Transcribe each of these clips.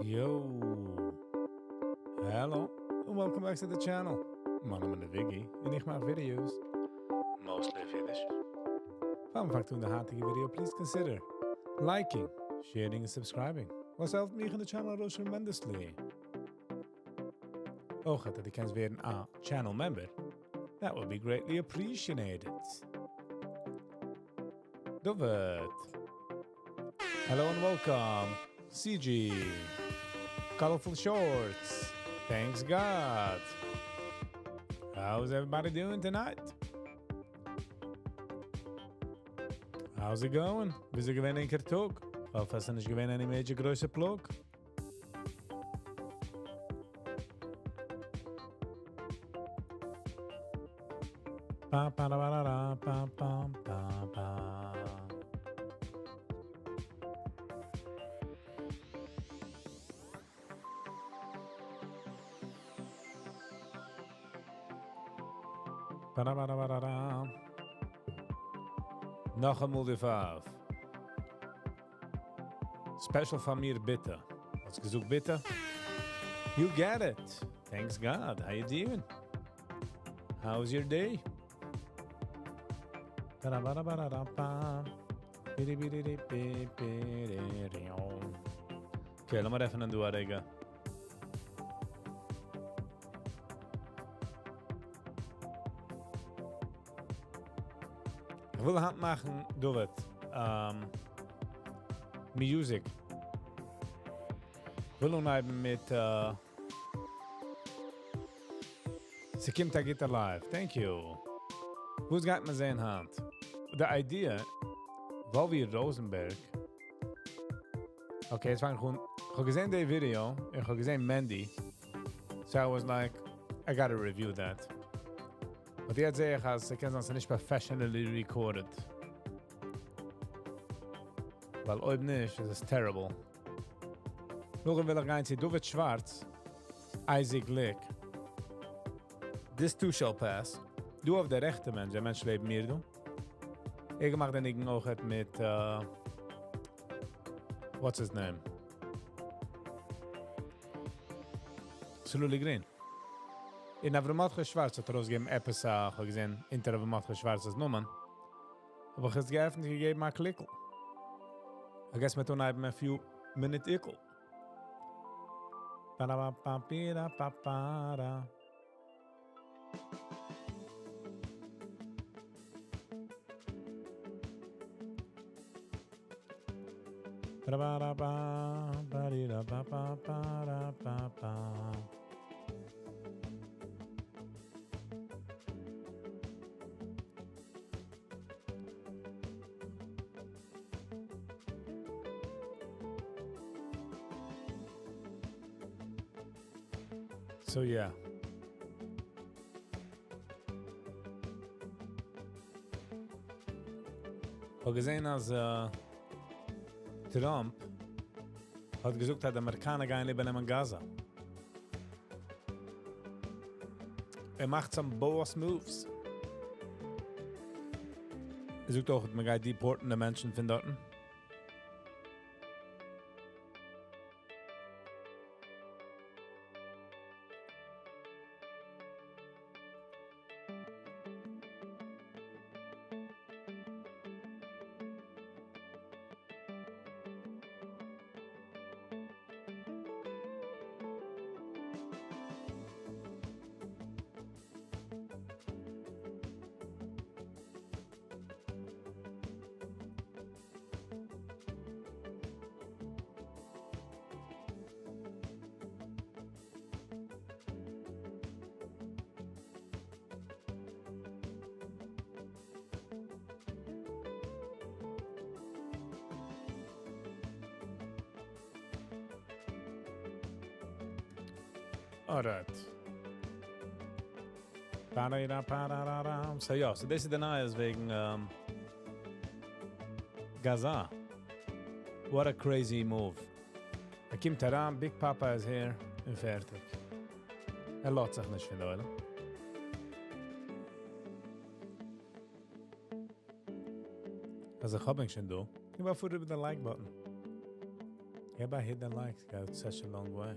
Yo! Hello און welcome back to the channel. מיין נאמען איז וויגי און איך מאך videos mostly אויף אידיש. פאר מ'פאנגט אן די היינטיגע video please consider liking, sharing און subscribing, וואס העלפט מיך און די channel ארויס tremendously. אויך אז דו קענסט ווערן א channel member, that would be greatly appreciated. דוד! Hello and welcome! CG! Colorful Shorts! Thanks God! How is everybody doing tonight? How's it going? וויאזוי געווען ענקער טאג? כ'האף עס איז נישט געווען any major גרויסע פלאג. פא פא רא רא רא פא פא פא פא. פאראבאראבארארא. נאכאמאל די פייף. Special פאר מיר ביטע. האסט געזאגט ביטע? You get it! Thanks God. How you doing? How's your day? Okay, לאמיר עפענען דא א רגע. איך וויל היינט מאכן, דוד, music. איך וויל אנהייבן מיט ס'קומט א גוטע live. Thank you. וואס גייט מען זען היינט? די idea, וואלווי ראזענבערג. Okay, יעצט פאנג איך אן. איך האב געזען די ווידעא, איך האב געזען מענדי. So I was like, I gotta review that. But יעצט זע איך אז ס'קען זיין ס'איז נישט professionally recorded. ווייל אויב נישט איז עס terrible. נאכדעם וויל איך גיין צו דוד שווארץ, אייזיק גליק. This too shall pass. דא אויף דער רעכטע מענטש, דער מענטש לעבן מיר דא. ער געמאכט די ניגון אויכעט מיט what's his name? סרולי גרין. און אברהם מרדכי שווארץ האט ארויסגעגעבן עפעס א, כ'האב געזען אונטער אברהם מרדכי שווארצ'ס נאמען, האב איך עס געעפנט און געגעבן א קליקל. I guess מ'וועט אנהייבן א few minute איקל. So yeah. כ'האב געזען אז טראמפ האט געזאגט אז די אמעריקאנער גייען איבערנעמען גאזא. ער מאכט some boss moves. ער זאגט אויך אז מען גייט deport ן די מענטשן פון דארטן. Alright. So יא, so דאס איז די נייעס וועגן גאזא. What a crazy move. ער קומט אריין, Big Papa is here, און פערטיג. ער לאזט זיך נישט פון די עולם. אז איך האב ענק שוין דא, גיב א פאר איבער די like button. געב א hit the like, ס'גייט such a long way.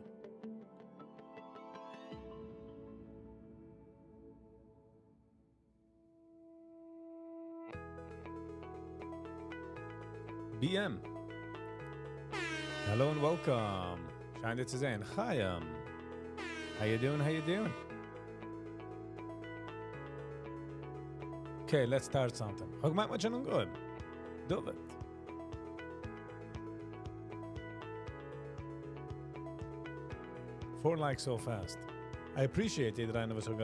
BM. Hello and welcome. שיין דיר צו זען. חיים. How you doing? How you doing? Okay, let's start something. כ'האב געמיינט מ'האט שוין אנגעהויבן. דוד. Four likes so fast. I appreciate יעדער איינער וואס האט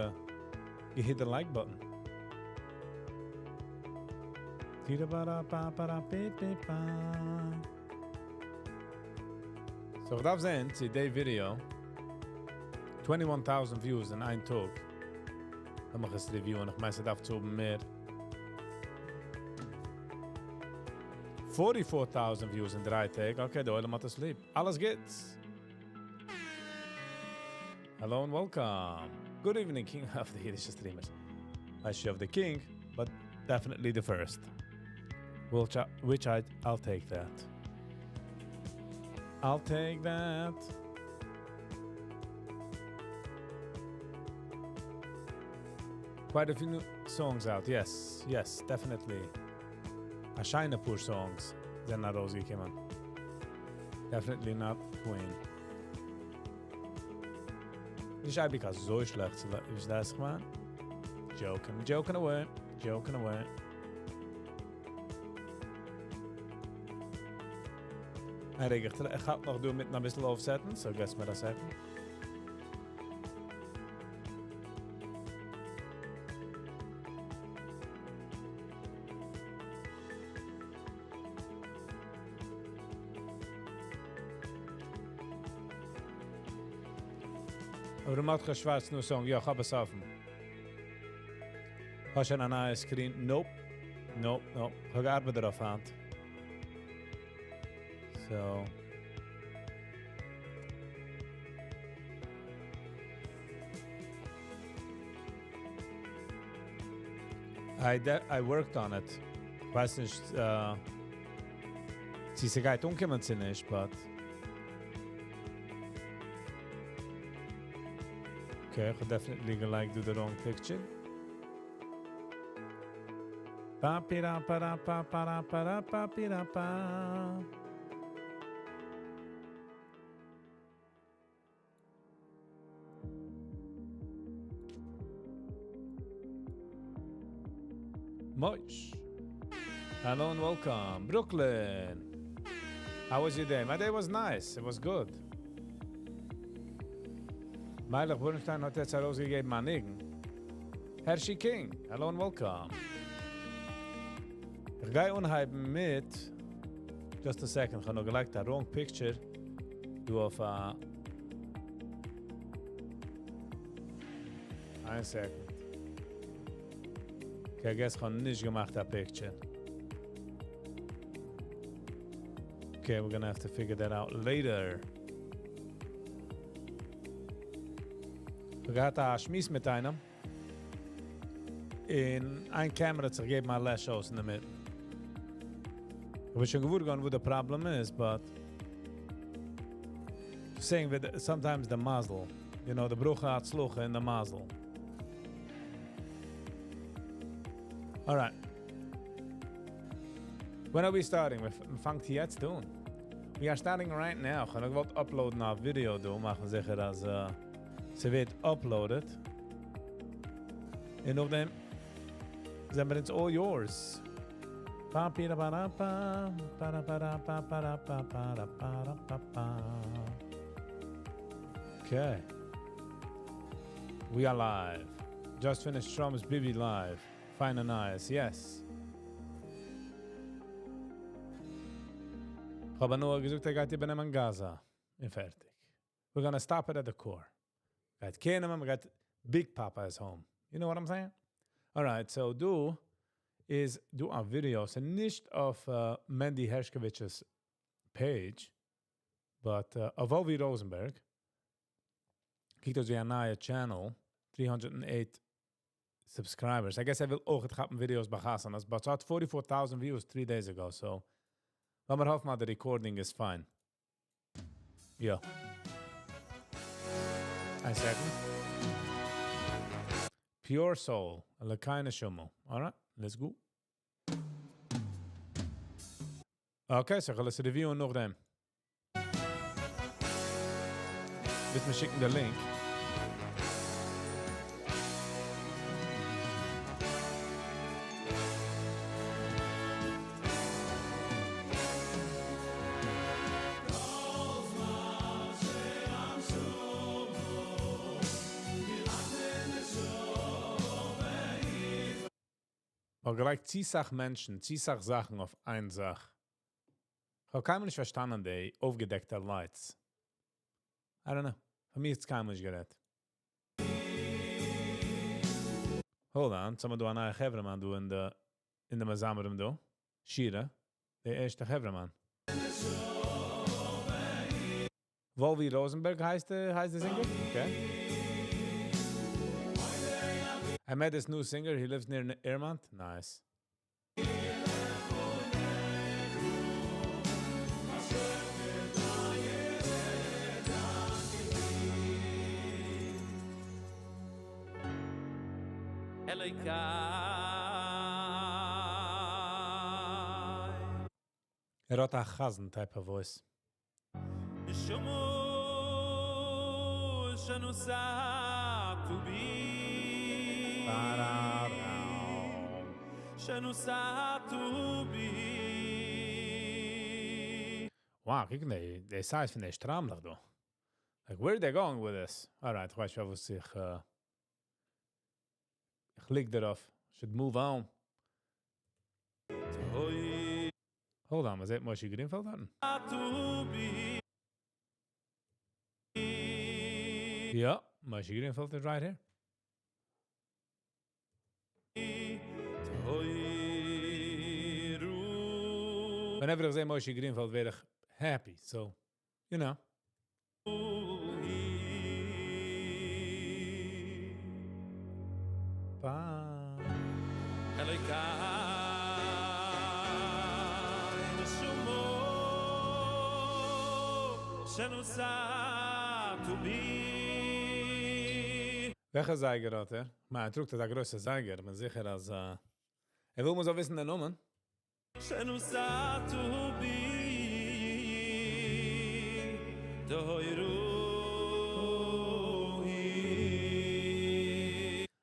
געהיט the like button. So איך דארף זען צו די video, 21,000 views אין איין טאג. לאמיך עס review ען, איך מיין ס'דארף צו האבן מער. 44,000 views אין דריי טעג, okay, די עולם האט עס ליב. אלעס גוטס! Hello and welcome! Good evening king of the אידישע streamers. ווייס נישט אויף די king, but definitely the first. Which I, I'll take that. I'll take that. Quite a few new songs out, yes, yes, definitely. א שיינע פאר songs זענען ארויסגעקומען. Definitely not Queen. נישט אייביג אזוי שלעכט צו ווי דאס איך מיין. Joking, joking away, joking away. איין רגע, איך האלט נאך דא מיטן אביסל אויפסעטן, so געב מיר א second. אברהם מרדכי שווארץ new song, יא, כ'האב עס אפן. האסט שוין א נייע screen? Nope. Nope, nope. כ'האב געארבעט דערויף היינט. So. I, I worked on it. כ'ווייס נישט, צו ס'גייט אנקומען צו נישט, but... Okay, איך האב definitely געלייגט דא the wrong picture. Pa pi ra pa ra pa pa ra pa ra pa pi ra pa. Moish. Hello and welcome. Brooklyn. How was your day? My day was nice. It was good. מיילעך בורנשטיין האט יעצט ארויסגעגעבן א ניגון. Hershey King. Hello and welcome. איך גיי אנהייבן מיט just a second, איך האב נאר געלייגט א wrong picture דא אויף א איין second. Okay, I guess איך האב נישט געמאכט א picture. Okay, we're gonna have to figure that out later. איך געהאט א שמועס מיט איינעם. און איין camera האט זיך געגעבן א לעש אויס אין דער מיט. איך בין שוין געוואר געווארן וואו דער problem איז, but saying that sometimes the מזל, you know, the ברכה הצלחה אין the מזל. All right. When are we starting? מיר פאנגט יעצט אן. We are starting right now. איך האב נאר געוואלט upload ן א video דא, מאכן זיכער אז ס'ווערט uploaded. און נאכדעם זענען מיר אונז all yours. Pa pi ra pa ra pa, pa ra pa ra pa pa ra pa pa ra pa ra pa pa. Okay. We are live. Just finished Trump's Bibi live. Fine and nice, yes. כ'האב נאר געזאגט, ער גייט איבערנעמען Gaza. און פארטיג. We're gonna stop it at the core. גייט קענען, מען גייט Big Papa is home. You know what I'm saying? Alright, so דא איז דא א video, ס'איז נישט אויף Mendy Hershkovich's page, but אויף Volvi Rosenberg. קוקט אויס ווי א נייע channel, 308 subscribers. I guess ער וויל אויך כאפן videos ביי חתונות, but ס'האט 44,000 views 3 days ago, so לאמיר האפן, the recording is fine. יא. איין second. Pure Soul, אלקי נשמה. Alright, let's go. Okay, so איך וועל עס review ען נאכדעם. וועסט מיר שיקן די link? מ'האט געלייגט צו סאך מענטשן, צו סאך זאכן אויף איין זאך. כ'האב קיינמאל נישט פארשטאנען די אויפגעדעקטע lights. I don't know. פאר מיר איז קיינמאל נישט גערעדט. Hold on, ס'האמיר דא א נייע חברה-מאן דא אין די אין די מזמרים דא. שירה, די ערשטע חברה-מאן. וואלווי ראזענבערג הייסט הייסט די singer? Okay. I met this new singer, he lives near Airmont. Nice. ער האט א חזן type of voice. Wow, קוק די די size פון די שטריימלעך דא. Like where they going with this? Alright, איך ווייס שוין וואס איך איך ליג דערויף. Should move on. Hold on, מ'זעט משה גרינפעלד דארטן? יא, משה גרינפעלד איז right here. Whenever איך זע משה גרינפעלד ווער איך happy, so, you know. Bye. וועלכע זייגער האט ער? מיין, ער טראגט אזא גרויסע זייגער, כ'בין זיכער אז ער וויל מ'זאל וויסן די נאמען.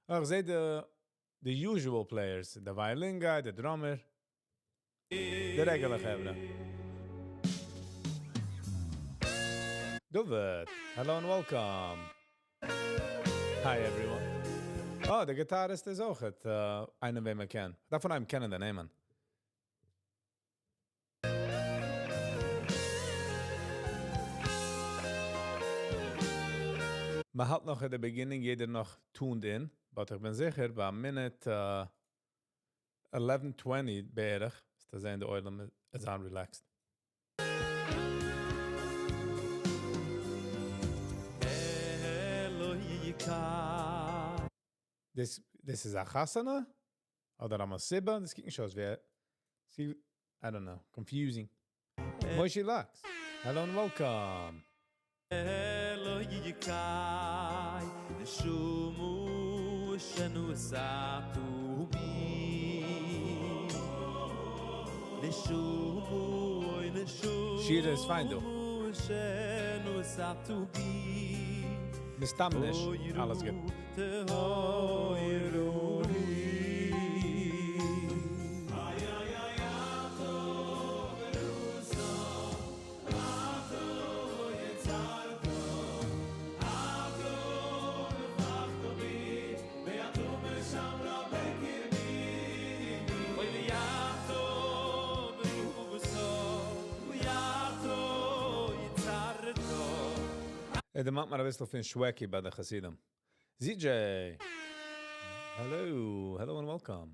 איך זע די די usual players, די violin guy, די drummer, די regular חברה. דוד, hello and welcome. Hi everyone. Oh, די guitarist איז אויכעט איינער וועם מען קען. דארף פון איהם קענען די נעמען. מען האלט נאך at the beginning, יעדער נאך tuned in, but איך בין זיכער ביי minute 11:20 בערך, וועסטו זען די עולם איז relaxed. דאס דאס איז א חתונה? אדער א מסיבה? דאס קוקט נישט אויס ווי א, I don't know, confusing. Moshe Lux, hello and welcome. שירה איז פיין דא. מסתם נישט. אלעס גוט. ער דערמאנט מיר א ביסל פון שוועקי ביי די חסידים. ZJ! Hello, hello and welcome.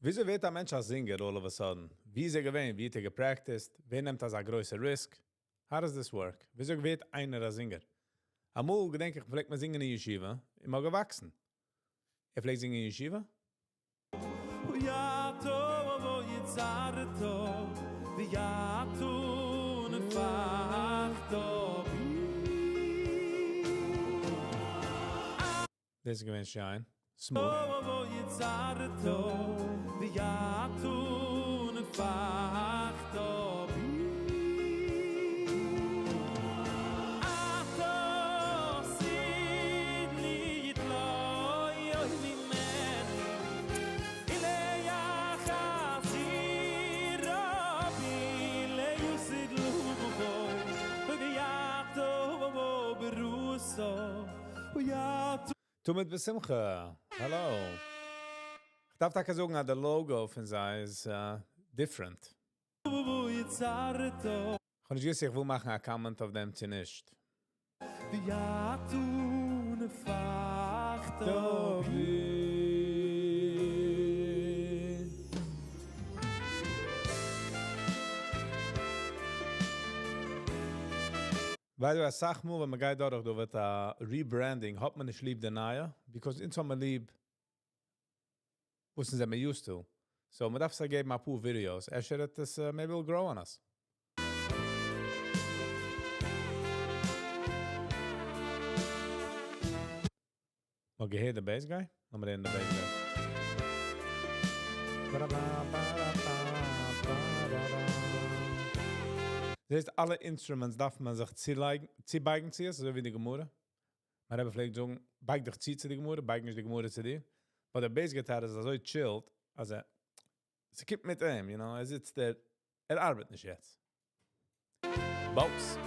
וויאזוי ווערט א מענטש א singer all of a sudden? ווי איז ער געווען? ווי האט ער גע practiced? ווער נעמט אזא גרויסע risk? How does this work? וויאזוי ווערט איינער א singer? אמאל געדענק איך פלעגט מען זינגען אין ישיבה, איז מען געוואקסן. ער פלעגט זינגען אין ישיבה? דאס איז געווען שיין. Smooth. תמיד בשמחה, hello. איך דארף טאקע זאגן אז די logo פון זיי איז different. כ'האב נישט געוואוסט איך וויל מאכן א comment אויף דעם צו נישט. By the way, אסאך מאל ווען מ'גייט דורך דא ווערט א rebranding האט מען נישט ליב די נייע, because אונז האבן מיר ליב וואס אונז זעמיר used to. So מ'דארף זיי געבן אפאר videos, אפשר וועט עס maybe will grow on us. מ'האט געהערט די bass guy? לאמיר הערן די bass guy. זעסט אלע instruments דארף מען זיך צולייגן, צובייגן צו עס, אזוי ווי די גמרא. מיין רבי פלעגט זאגן, בייג דיך צו צו די גמרא, בייג נישט די גמרא צו דיר. But דער bass guitar איז אזוי chilled, אז ער, ס'קומט מיט אים, you know, ער זיצט דער, ער ארבעט נישט יעצט. Boss.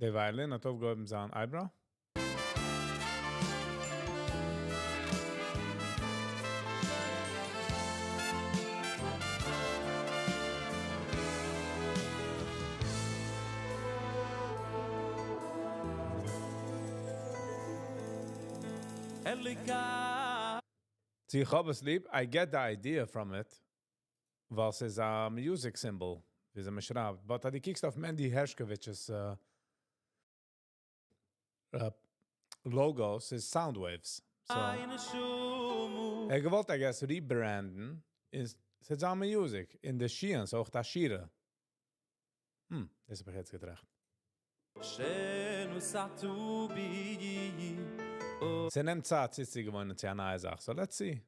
דער violin האט אויפגעהויבן זיין eyebrow. צו איך האב עס ליב? I get the idea from it, ווייל ס'איז א music symbol, וויאזוי מען שרייבט, but אז דו קוקסט אויף מענדי הערשקאוויטש'ס logo, ס'איז sound waves. So, ער האט געוואלט I guess rebrand ן, איז ס'איז זיין music, און די שיען איז אויך א שירה. Hmm, דאס האב איך יעצט געטראכט. ס'נעמט צייט צוצוגעוואוינען צו א נייע זאך, so let's see.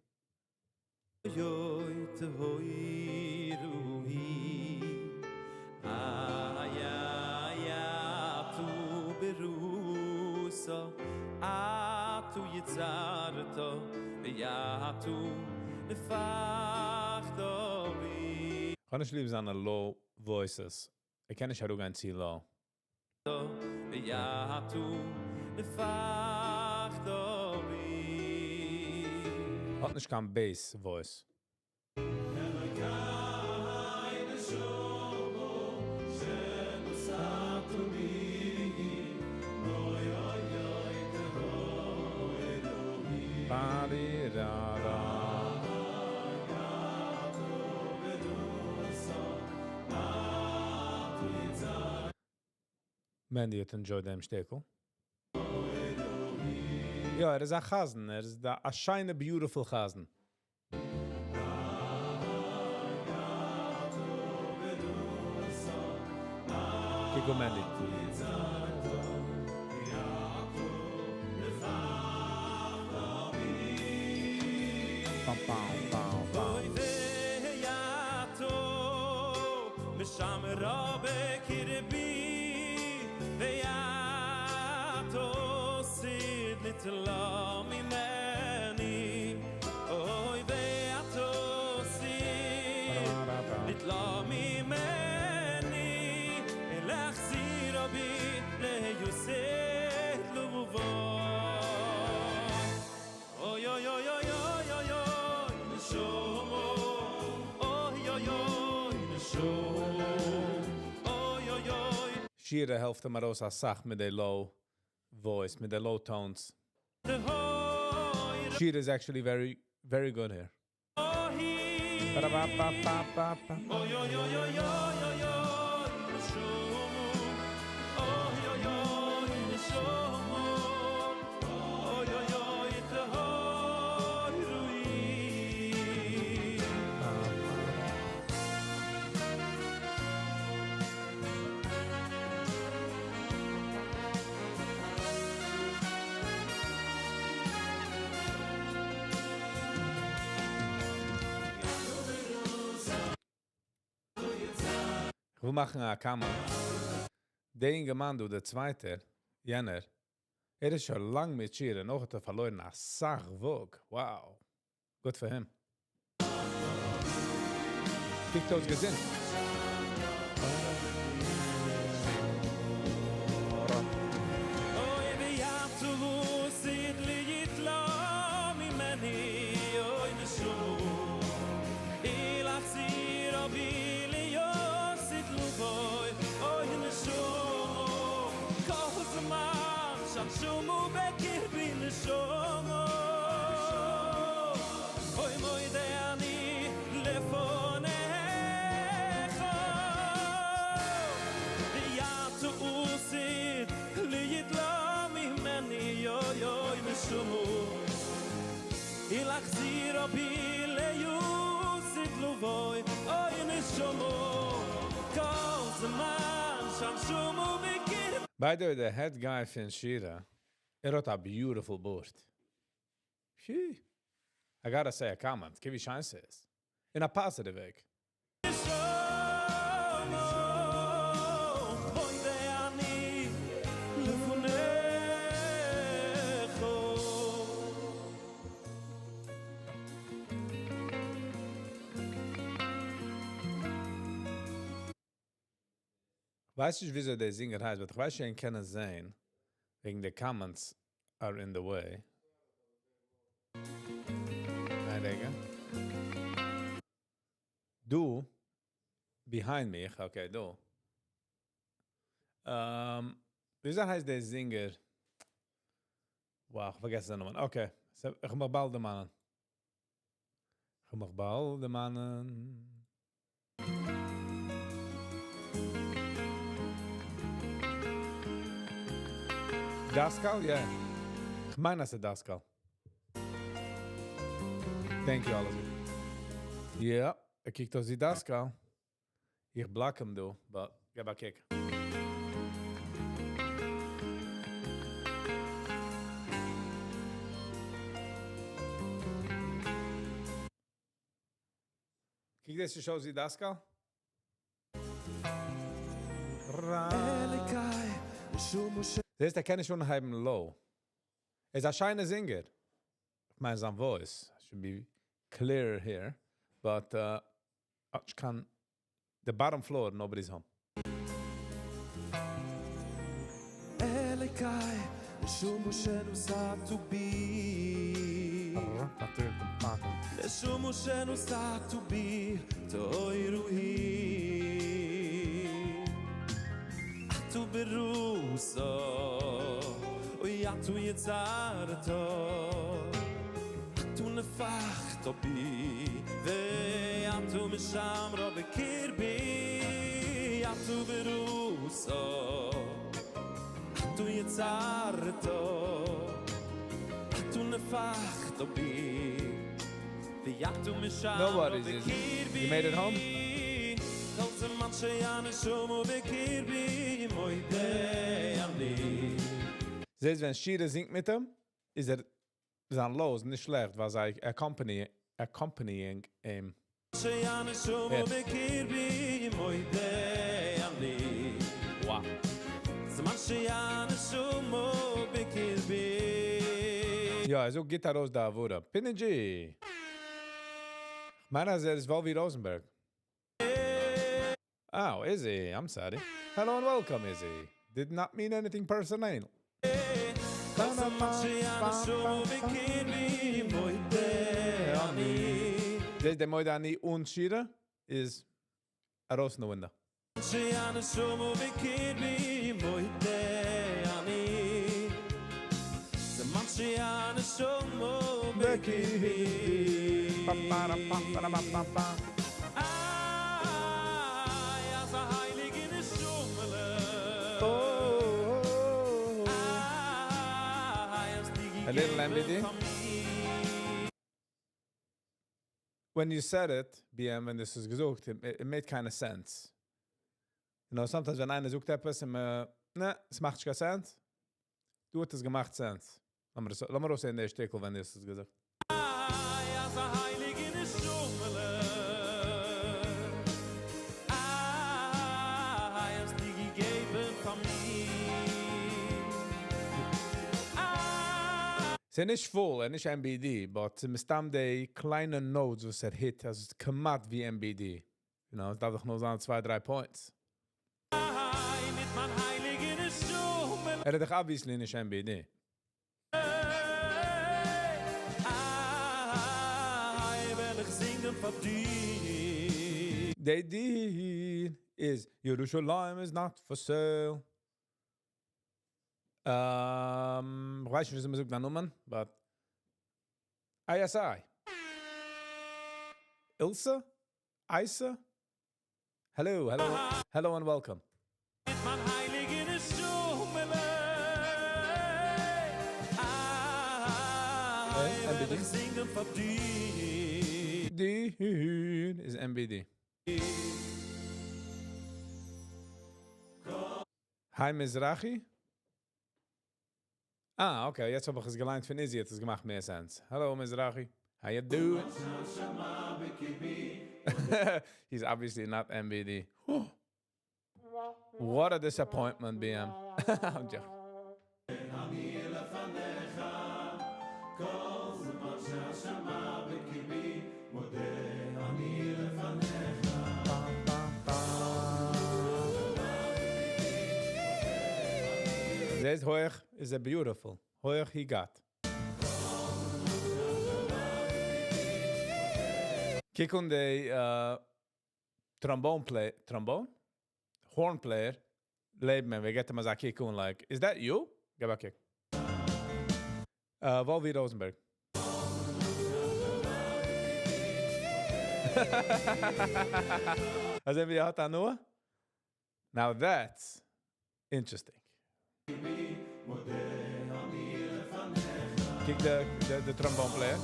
כ'האב נישט ליב זיינע low voices, ער קען נישט אראפגיין צו low. האט נישט קיין bass voice. מענדי האט enjoyed דעם שטיקל. יא, ער איז א חזן, ער איז א שיינע beautiful חזן. קוק אן מענדי. פאם פאם פאם פאם. שירה העלפט אים ארויס אסאך מיט די low voice, מיט די low tones. שירה is actually very, very good here. Ba-da-ba-ba-ba-ba. איך וויל מאכן א comment. דער אינגערמאן דא, דער צווייטער, יענער, ער איז שוין לאנג מיט שירה, נאך האט ער פארלוירן אסאך וואג. Wow. Good for him. קוקט אויס געזונט. By the way, the head guy פון שירה, ער האט א beautiful בארד. Phew. I gotta say a comment. ווי שיין ס'איז. In a positive וועג. ווייס נישט, וויאזוי דער singer הייסט, but איך ווייס שוין קענען זען, וועגן די comments are in the way. ניין, רגע. דא, behind me, okay, דא. וויאזוי הייסט דער singer? Wow, איך פארגעס זיין נאמען. Okay, so, איך מאך באלד דערמאנען. איך מאך באלד דערמאנען. Daskal? Yeah. איך מיין, אז ס'איז Daskal. Thank you, Oliver. Yeah, ער קוקט אויס ווי Daskal. איך block אים דא, but געב א קוק. קוק דאס נישט אויס ווי Daskal? אלקי, נשומו זעסט, ער קען שוין הייבן low. ער איז א שיינער singer. איך מיין, זיין voice should be clearer here. But איך קען the bottom floor, nobody's home. אלקי, נשומו שנוסעתו בי. נשומו שנוסעתו בי, תוירוי. אתו ברוסו, אוי אתו יצרתו. אתו נפחתו בי, ואתו משמרו בקרבי. אתו ברוסו, אתו יצרתו. אתו נפחתו בי, ואתו משמרו Nobody's is. You made it home? כל זמן שהנשומו בקרבי, מודה אני. זעסט, ווען שירה זינגט מיט אים, איז ער זיין lows נישט שלעכט, ווייל זיי accompanying אים. שהנשומו בקרבי, מודה אני. Wow. זמן שהנשומו בקרבי. יא, אזוי גייט ארויס די עבודה. Pinergy. מיין אז ער איז Wolvi Rosenberg. Oh, Izzy, I'm sorry. Hello and welcome, Izzy. Did not mean anything personal. כל זמן שהנשומו בקרבי, מודה אני. דער מודה אני און שירה איז ארויס אין the window. שהנשמה בקרבי מודה אני זמן שהנשמה בקרבי איי, אז א הייליגע נשמה'לע. איי, האסטו A little געגעבן MBD? פאר מיר. When you said it, BM, ווען דו האסט עס געזאגט, it made kind of sense. Sometimes ווען איינער זאגט עפעס, און נע, עס מאכט נישט קיין sense. דא האט עס געמאכט sense. לאמיר אויסהערן די שטיקל, ווען דו האסט עס געזאגט. איי, אז א הייליגע נשמה'לע. איי, האסטו געגעבן פאר מיר. איי. ס'איז נישט full, נישט MBD, but ס'איז מסתם די קליינע notes וואס ער hit, אז עס איז כמעט ווי MBD. עס דארף דאך נאר זיין צוויי, דריי points. איי, מיט מיין הייליגע נשמה'לע. ער איז דאך obviously נישט MBD. איי, וועל איך זינגען פאר דיר. די deal is ירושלים is not for sale. איך ווייס נישט, ווי מ'זאגט דיין נאמען, but ISI. Ilse? Isa? Hello, hello, hello and welcome. מיט מיין הייליגע נשמה'לע. איי, Hey, וועל MBD. איך זינגען פאר דיר. דיר is MBD. Hi Mizrahi. Ah, okay, יעצט האב איך עס געליינט פון Izzy, האט עס געמאכט מער sense. Hello Mizrahi. How you doing? He's obviously not MBD. What a disappointment, BM. I'm joking. דאס הויך is a beautiful. הויך he got. קוק אן די trombone play, trombone? Horn player. לעבן מיר, ווער געט אים אזא קוק אן, like, is that you? גיב א קוק. Wolvi Rosenberg. אזוי ווי ער האט הנאה? Now that's interesting. קוק די trombone player.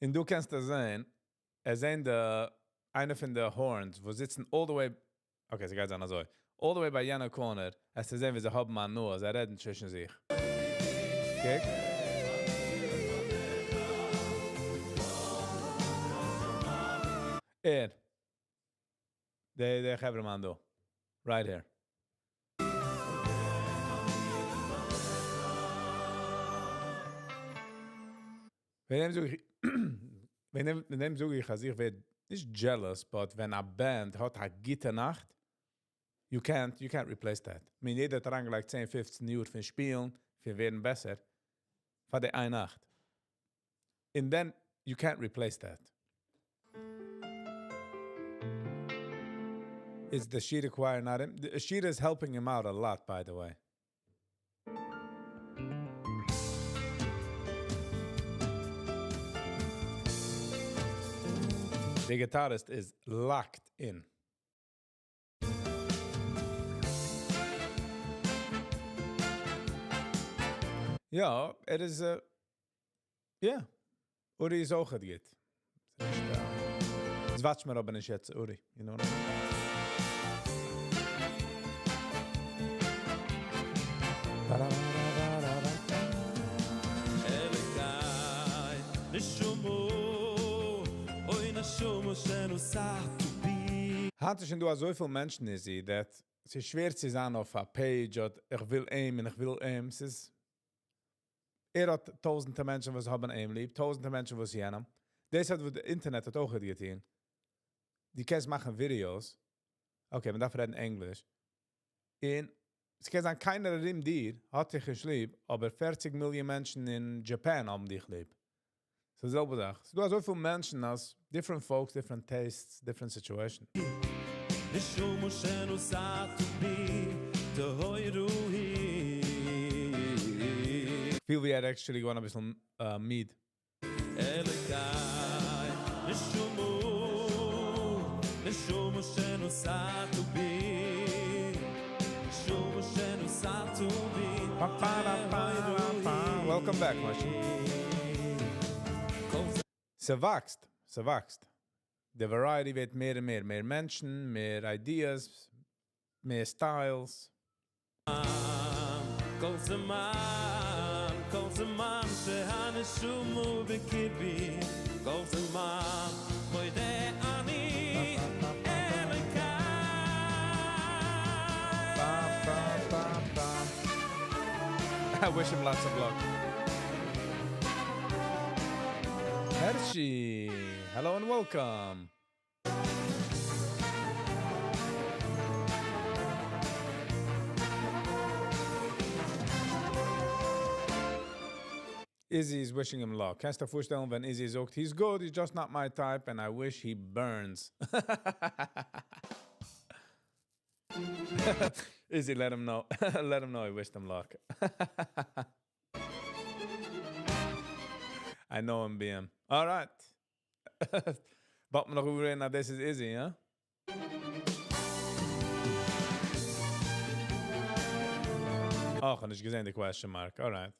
און דו קענסט דאס זען, ער זען די, איינע פון די horns, וואו זיצן all the way, okay, ס'גייט זיין אזוי, all the way ביי יענע corner, וועסטו זען, ווי זיי האבן הנאה, זיי רעדן צווישן זיך. Okay? ער. דער חברה מאן דא. Right here. וועגן דעם זאג איך, וועגן דעם זאג איך, אז איך ווער נישט jealous, but ווען א band האט א גוטע נאכט, you can't replace that. I mean, יעדער האט אריינגעלייגט 10, 15 יאר פון שפילן, פון ווערן בעסער, פאר די איין נאכט. And then you can't replace that. Is the Shira choir not him? The Shira is helping him out a lot, by the way. The guitarist is locked in. Ja, it is a... Yeah. Uri איז אויך גוט. עס וואטש מיר אבער נישט יעצט, Uri. You know what I mean? אלוקי, נשמה, אוי נשמה שנוסעת בי. היינט איז שוין דא אזויפיל מענטשן, Izzy, that עס איז שווער צו זיין אויף א page, אדער איך וויל אים און איך וויל אים. עס איז, ער האט טויזנטער מענטשן, וואס האבן אים ליב, טויזנטער מענטשן, וואס יענעם. דאס האט, וואס די אינטערנעט האט אויך געטון. דו קענסט מאכן videos. Okay, מען דארף רעדן ענגליש. און עס קען זיין קיינער ארום דיר האט דיך נישט ליב, אבער 40 מיליאן מענטשן אין Japan האבן דיך ליב. ס'איז די זעלבע זאך. ס'איז דא אזויפיל מענטשן אז different folks, different tastes, different situation. נשמה שנוסעת בי טהורו היא. פיל ווי ער actually געווארן אביסל מיד. אלוקי נשמה נשמה שנוסעת בי נשמה שנוסעת בי Welcome back, Moshe. ס'וואקסט, ס'וואקסט. The variety ווערט מער און מער. מער מענטשן, מער ideas, מער styles. כל זמן, כל זמן שהנשמה בקרבי, כל זמן מודה אני אלוקי. Ba, ba, ba, ba. I wish him lots of luck. Hershey, hello and welcome. Izzy is wishing him luck. קענסט דיר פארשטעלן, ווען Izzy זאגט, he's good, he's just not my type, and I wish he burns. Izzy, let him know. Let him know he wished him luck. I know him, BM. All right. ווארט מען נאך איבער, now this is Izzy, huh? Oh, איך האב נישט געזען די question mark. All right.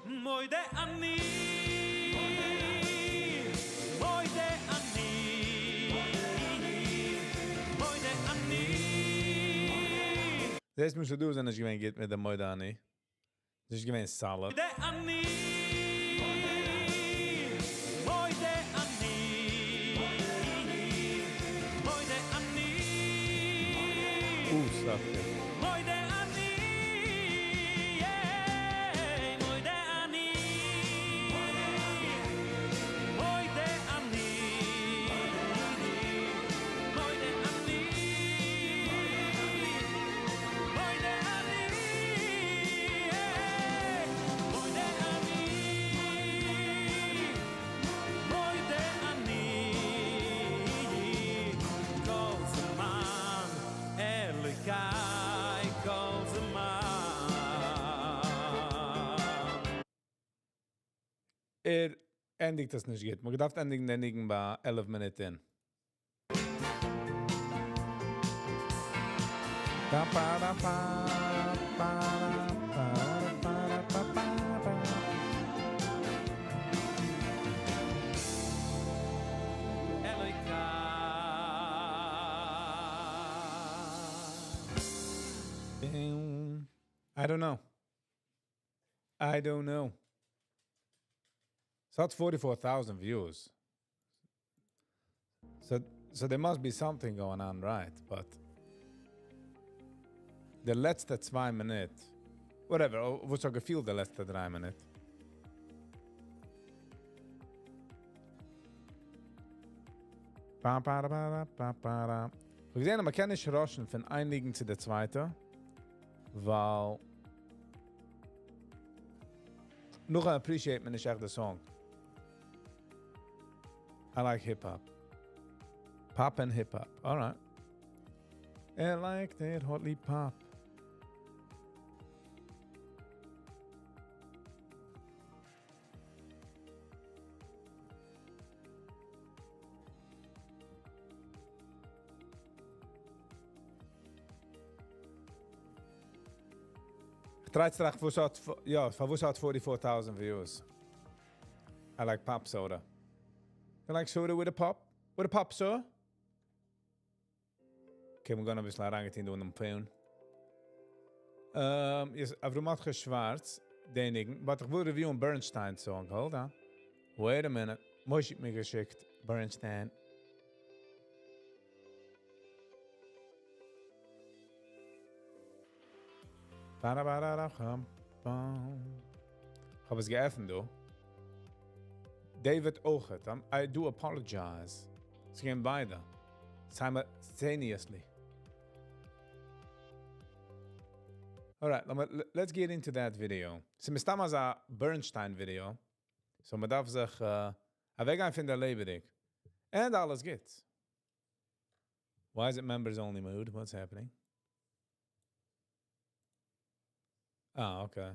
מודה אני, מודה אני, מודה אני. דאס מוז דו זיין, נישט געווען גוט מיט דעם מודה אני. דאס איז געווען solid. מודה אני, מודה אני, מודה אני. Stop it. מודה אני, yeah, מודה אני, מודה אני, מודה אני, מודה אני, yeah, מודה אני, מודה אני, כל זמן אלוקי, כל זמן. ער ענדיגט דאס נישט גוט. מען דארף ענדיגן דעם ניגון ביי 11 מינוט אין. Pa, pa, da, pa, pa, da, pa, da, pa, da, pa, pa, pa. אלוקי. I don't know. I don't know. So that's 44,000 views. So there must be something going on, right? But די לעצטע צוויי מינוט, whatever, וואס האט געפילט די לעצטע דריי מינוט. Pa, pa, da, pa, da, pa, pa, da. איך האב געזען, מען קען נישט rush ן פון איין ניגון צו דער צווייטע, ווייל נאך appreciate מען נישט עכט די song. I like hip hop. Pop and hip hop. All right. I like that hotly pop. איך try צו טראכטן, וואס האט, יא, פארוואס האט 44,000 views? I like pop soda. You like soda with a pop? With a pop, sir? Okay, we're gonna אביסל אריינגיין דא אין דעם phone. Yes, Avrom Schwarz, דער ניגון, but איך וויל review Bernstein song. Hold on. Wait a minute. Moshe האט מיר געשיקט, Bernstein. Ba-da-ba-da-da-bum, bum. איך האב עס געעפנט, דו. David אויכעט. I do apologize. ס'געווען ביידע. Simultaneously. Alright, let's get into that video. ס'איז מסתם אזא Bernstein video. So מ'דארף זיך אוועקגיין פון דער לעבעדיג. And אלעס גוטס. Why is it members only mode? What's happening? Ah, okay.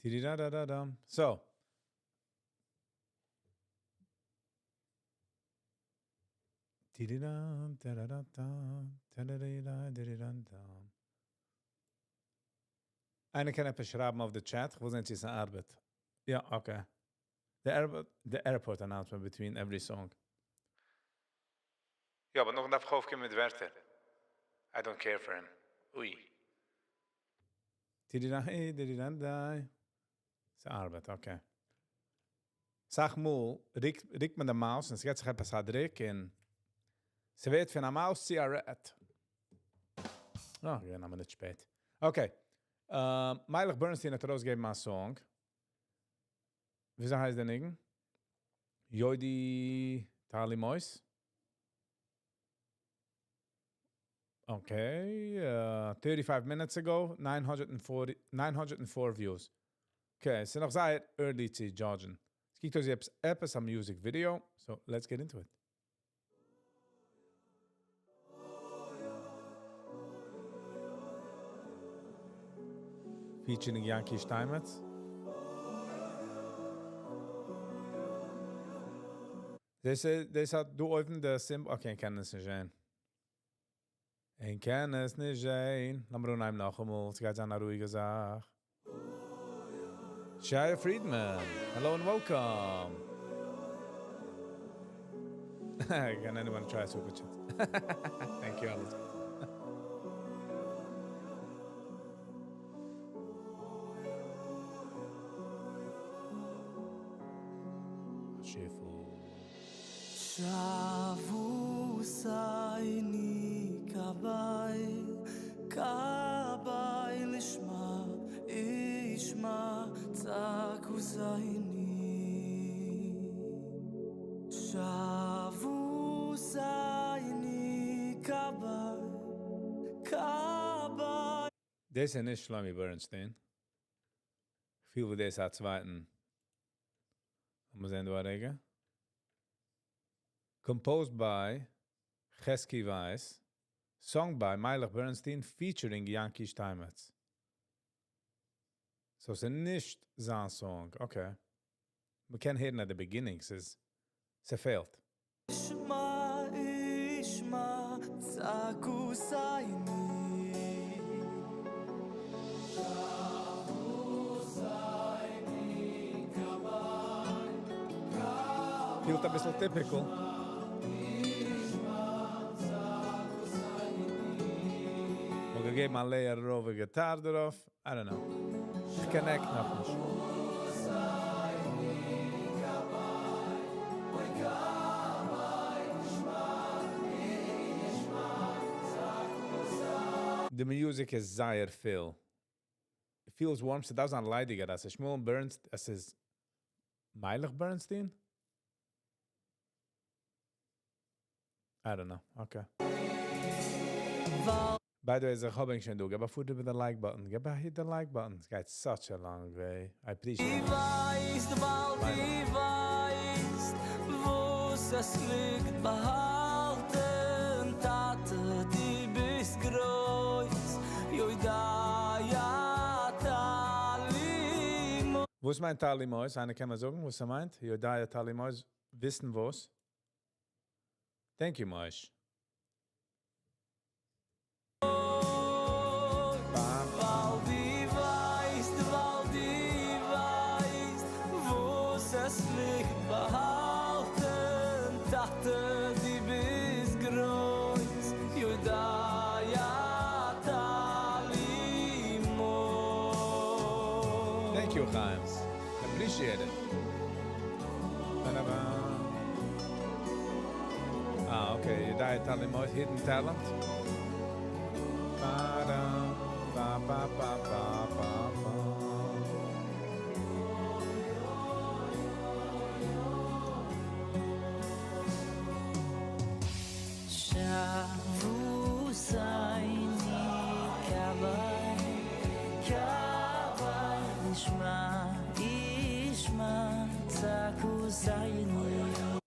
Ti-di-da-da-da-dum. So. Ti-di-dum, da-da-da-dum, ta-da-di-da-di-di-dum-dum. איינער קען עפעס שרייבן אויף די chat? איך וויל זען צו עס ארבעט. יא, okay. The airport announcement between every song. יא, אבער נאכדעם דארף איך אויפקומען מיט ווערטער. I don't care for him. אוי. טידידאי, דידידאנדיי. ס'ארבעט, okay. סאך מאל ריקט מען די mouse און ס'געט זיך עפעס א דריק און ס'ווערט פון א mouse צו א rat. אה, געווען א מינוט שפעט. Okay. מיילעך Bernstein האט ארויסגעגעבן א song. וויאזוי הייסט דער ניגון? יודי תלי מויס? Okay, 35 minutes ago, 940, 904 views. Okay, ס'איז נאך זייער early צו judge ן. עס קוקט אויס ווי עפעס א music video, so let's get into it. Featuring Yanky Steinmetz. דאס דאס האט דא אויבן די symbol. Okay, איך קען עס נישט זען. איך קען עס נישט זען. לאמיר אנהייבן נאכאמאל. עס גייט זיין א רואיגע זאך. Shia Friedman, hello and welcome. Can anyone try super chat? Thank you, Alice. שיפו. שבו סייני קביי, קביי לשמה, ישמע צעקו זייני. שבו סייני קביי, קביי. דאס איז נישט Shlomi Bernstein. איך פיל ווי דאס א צווייטן. לאמיר זען דא א רגע. Composed by Chesky Weiss. Song by Meilech Bernstein featuring Yanky Steinmetz. So ס'איז נישט זיין song. Okay. מ'קען הערן at the beginning. ס'איז, ס'פעלט. ישמע, ישמע, צעקו סייני. שבו סייני קביי, פילט א ביסל typical. מ'האט געגעבן א layer אויף guitar דערויף. I don't know. איך connect נאכנישט. The music איז זייער פיל. It feels warm, ס'דארף זיין ליידיגער. דאס איז Shmuel Bernstein, עס איז Meilech Bernstein? I don't know. Okay. By the way, איך האב שוין דא. גיב א פוט איבער the like button. גיב א hit the like button. עס גייט such a long way. I appreciate it. ווייסט, ווייל דו ווייסט, וואס עס ליגט באהאלטן, טאטע, דו ביסט גרויס, יודע תלי וואס מיינט תלי מויס? איינער קען מיר זאגן, וואס ער מיינט? יודע תלי מויס, וויסן וואס? Thank you, Moish. ווייל דו ווייסט, ווייל דו ווייסט, וואס עס ליגט באהאלטן, טאטע, דו ביסט גרויס, יודע תלי מויס. Thank you, Chaim. Appreciate it. Ba-da-ba. Ah, okay. יודע תלי מויס, hidden talent. Ba-da, פא פא פא פא פא פא.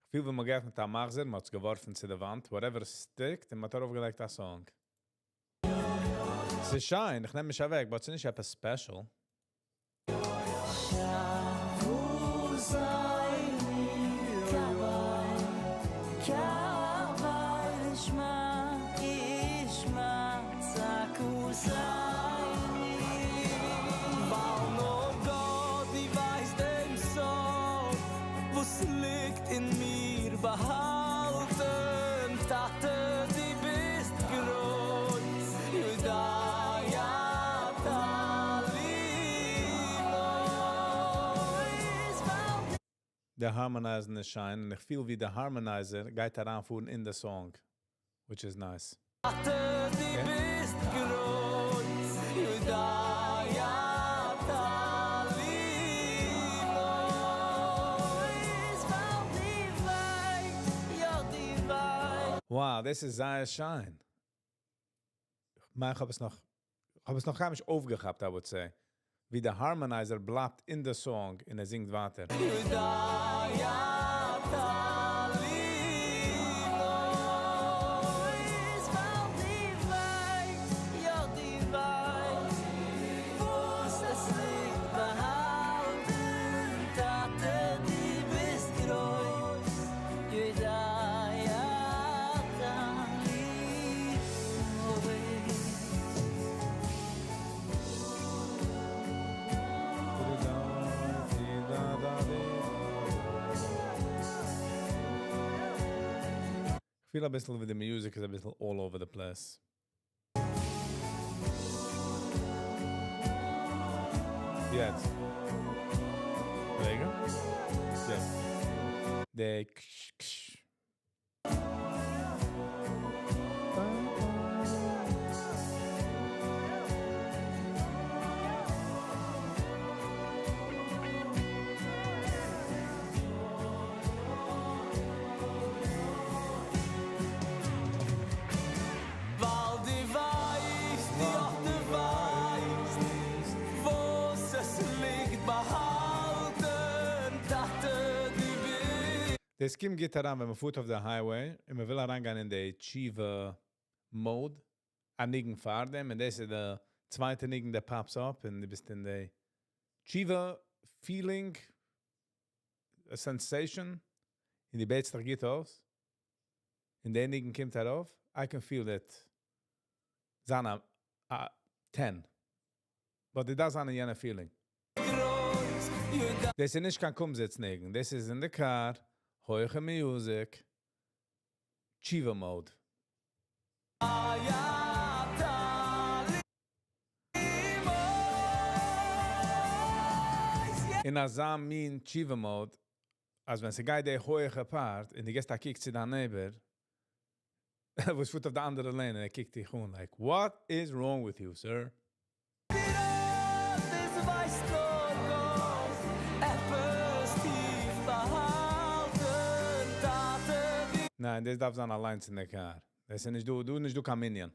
כ'פיל ווי מ'האט געעפנט א מחזור, מ'האט עס געווארפן צו די וואנט, whatever stickט, און מ'האט ארויפגעלייגט א song. ס'איז שיין, איך נעם נישט אוועק, but ס'איז נישט עפעס special. די harmonizing איז שיין, און איך פיל ווי די harmonizer גייט אריינפארן אין די song, which is nice. Wow, דאס איז זייער שיין. כ'מיין איך האב עס נאך, כ'האב עס נאך גארנישט אויפגעכאפט, I would say. ווי די harmonizer בלייבט אין די song און ער זינגט ווייטער. כ'פיל אביסל ווי די music איז אביסל all over the place. יעצט. רגע. יעצט. די קש קש. דאס קומט גוט אריין ווען מ'פארט אויף די highway און מ'וויל אריינגיין אין די תשובה mode, א ניגון פאר דעם, און דאס איז די צווייטע ניגון that pops up און דו ביסט אין די תשובה feeling, א sensation, און דו בעטסט דיך גוט אויס, און די ניגון קומט ארויף, I can feel it זיין א ten. But דו דארפסט זיין אין יענע feeling. דאס איז נישט קיין קומזיץ ניגון, דאס איז אין די קאר, הויכע music, תשובה mode. אין אזא מין תשובה mode, אז ווען ס'גייט די הויכע part, און דו געסט א קוק צו דיין neighbor, וואס פארט אויף די אנדערע lane, און ער קוקט דיך אן like, what is wrong with you, sir? ניין, דאס דארף זיין אליינס אין די קאר. דאס איז נישט דא, דא איז נישט דא קיין מנין.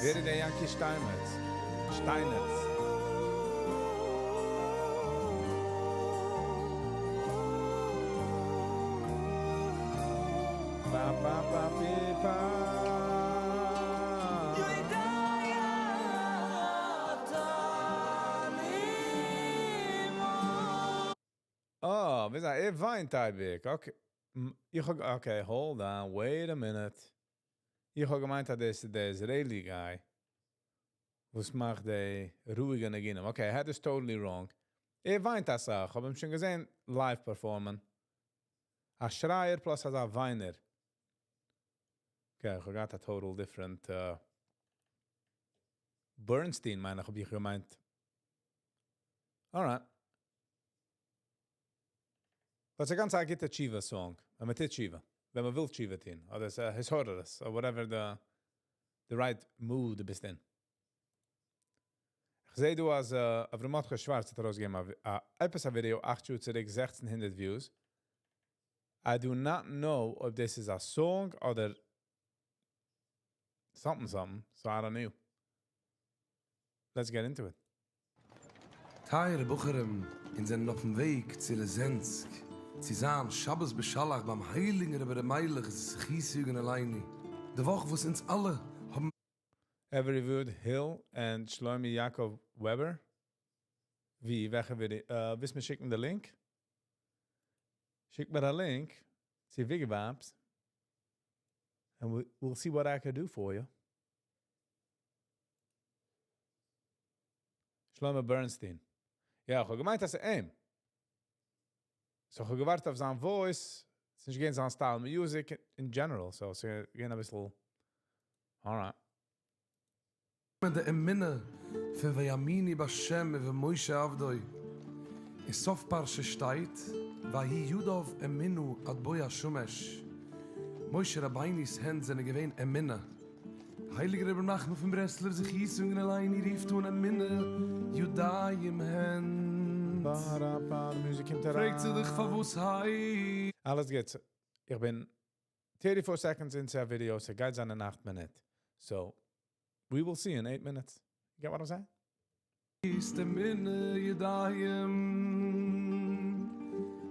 ווער איז דער יענקי שטיינמעץ? שטיינעץ. פא פא פא פי פא. אה, ווי זיי, ער וויינט אייביג. Okay. איך האב, okay, hold on, wait a minute. איך האב געמיינט אז דאס איז דער Israeli guy, וואס מאכט די רואיגע ניגונים. Okay, I had this totally wrong. ער וויינט אסאך, האב אים שוין געזען live performen. א שרייער plus אזא וויינער. Okay, איך האב געהאט א total different Bernstein, מיין איך, האב איך געמיינט. Alright. But ס'איז גאנץ א גוטע תשובה song. ווען מען טוט תשובה. ווען מען וויל תשובה טון. אדער ס'איז התעוררות. Or whatever the right mood דו ביסט אין. איך זע דא אז אברהם מרדכי שווארץ האט ארויסגעגעבן א עפעס א ווידיאו 8 שעה צוריק, 1600 views. I do not know אויב דאס איז א song אדער something something. So I don't know. Let's get into it. טייערע בחורים, אונז זענען אויפן וועג צו ליזענסק, צו זיין שבת בשלח ביים הייליגן רבי ר' מיילעך זכותו יגן עלינו, די וואך וואס אונז אלע האבן. Everywood Hill and Shlomi Yaakov Weber. ווי, וועלכע ווידיאו? ווילסט מיר שיקן די link? שיק מיר א link צו Vigivibes. And we'll see what I can do for you. Shlomo Bernstein. יא, איך האב געמיינט, אז אים. So, איך האב געווארט אויף זיין voice. ס'איז נישט געווען זיין style music in general. So, ס'איז געווען א ביסל. Alright. די אמונה פון ויאמינו בהשם ובמשה עבדו. אין סוף פרשה שטייט, ויהי ידיו אמונה עד בוא השמש. משה רבינו'ס הענט זענען געווען אמונה. הייליגער רבי נחמן פון ברסלב זכותו יגן עלינו רופט אן אמונה ידיים הענט. Ba, די מוזיק קומט אריין. פרעגט זיך דיך פארוואס היי. אלעס גוט. איך בין 34 seconds into a video, ס'גייט זיין אין 8 מינוט. So, we will see in 8 minutes. You get what I'm saying? איז אמונה ידיים.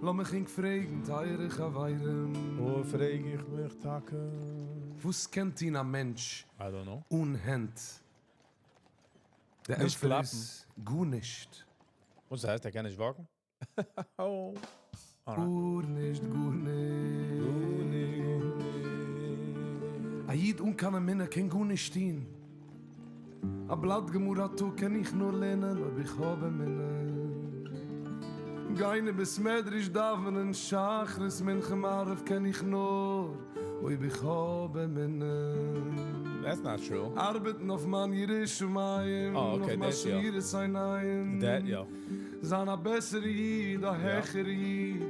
לאמיך ענק פרעגן, טייערע חברים. וואו פרעג איך מיך טאקע? וואס קען טון א מענטש I don't know. אן הענט? דער נישט ענטפער קלאפן. איז גארנישט. וואס הייסט, ער קען נישט walk ן? Oh. Alright. גארנישט, גארנישט. גארנישט. א איד אן קיין אמונה קען גארנישט טון. א בלאט גמרא א טאג קען איך נאר לערנען אויב איך האב אמונה. גיין אין בית מדרש דאווענען שחרית מנחה מעריב קען איך נאר אויב איך האב אמונה. That's not true. ארבעטן אויף מיין יראת שמים, Oh, okay, אויף מיין דאס יא. שמירת עיניים. That, יא. זיין א בעסערע איד, א העכערע איד.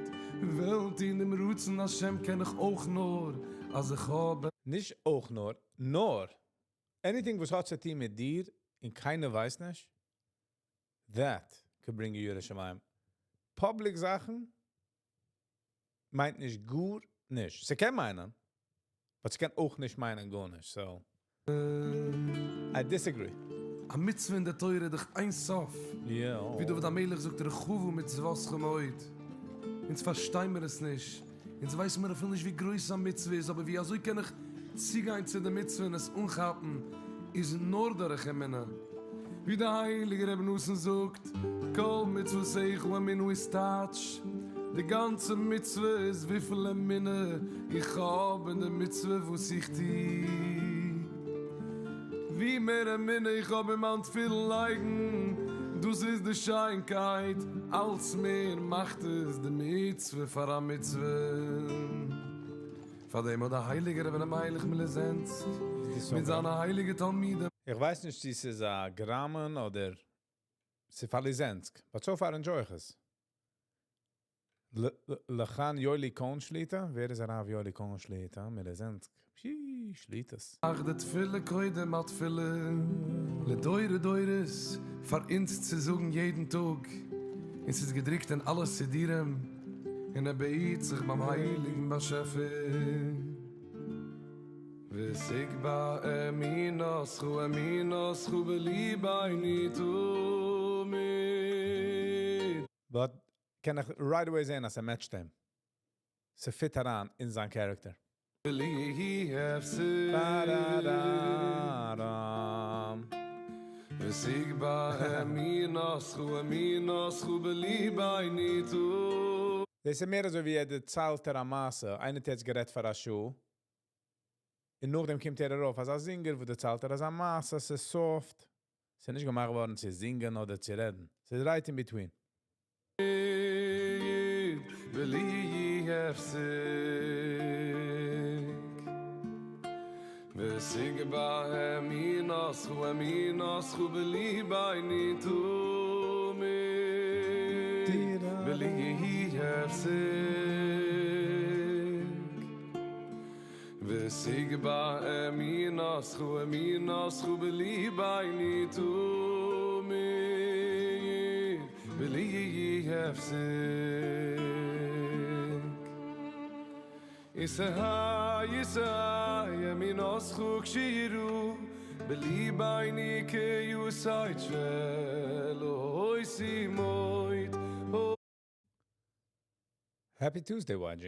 וועלט אין דעם רצון השם קען איך אויך נאר, אז איך האב נישט אויך נאר, נאר. Anything וואס האט צו טון מיט דיר, און קיינער ווייסט נישט, that could bring you יראת שמים. Public זאכן מיינט נישט גארנישט. ס'קען מיינען, but ס'קען אויך נישט מיינען גארנישט. So, I disagree. א מצוה אין דער תורה דאך אין סוף. ווי דוד המלך זאגט, רחבה מצוותך מאוד. אונז פארשטיין מיר עס נישט. אונז ווייסן מיר אפילו נישט ווי גרויס א מצוה איז, אבער ווי אזוי קען איך צוגיין צו דער מצוה און עס אנכאפן, איז נאר דורך אמונה. ווי דער הייליגער רבי נתן זאגט, כל מצוותיך אמונה איז טייטש. די גאנצע מצוה איז וויפיל אמונה איך האב אין די מצוה וואס איך טו. ווי מער אמונה איך האב אין מיין תפילין לייגן, דאס איז די שיינקייט, אלץ מער מאכט עס די מצוה פאר א מצוה. פאר דעם האט דער הייליגער רבי מיילעך מליזענסק מיט זיינע הייליגע תלמידים. איך ווייס נישט, צו ס'איז א גראמען אדער ס'איז פאר ליזענסק, but so far enjoy איך עס. לכאן יולי קאהן שליטא? ווער איז הרב יולי קאהן שליטא? מליזענסק. פשי, שליטאס. אך די תפילה קודם התפילה לדורי דורות פאר אונז צו זאגן יעדן טאג, און ס'איז געדרוקט אין אלע סידורים, און ער בעט זיך ביים הייליגן באשעפער. ותגבר אמונתך אמונתך בלבנו תמיד. But קען איך right away זען, אז ער match ט אים. ס' fit אריין אין זיין character. בלי הפסק. Ba-da-da-dam. ותגבר אמונתך אמונתך בלבנו תמיד. דאס איז מער אזוי ווי ער דערציילט ער א מעשה. איינער האט יעצט גערעדט פאר א שעה. און נאכדעם קומט ער ארויף. אלס א singer, וואו דערציילט ער אזא מעשה, ס'איז soft. ס'איז נישט געמאכט געווארן צו זינגען אדער צו רעדן. ס'איז right in between. בלי הפסק. ותגבר אמונתך אמונתך בלבנו תמיד. בלי הפסק וסיגבה אמינוסכו אמינוסכו בלי בייני תומי בלי הפסק יסה יסה ימינוסכו כשירו בלי בייני כיוסייט שלא יסימוית. Happy Tuesday, YG.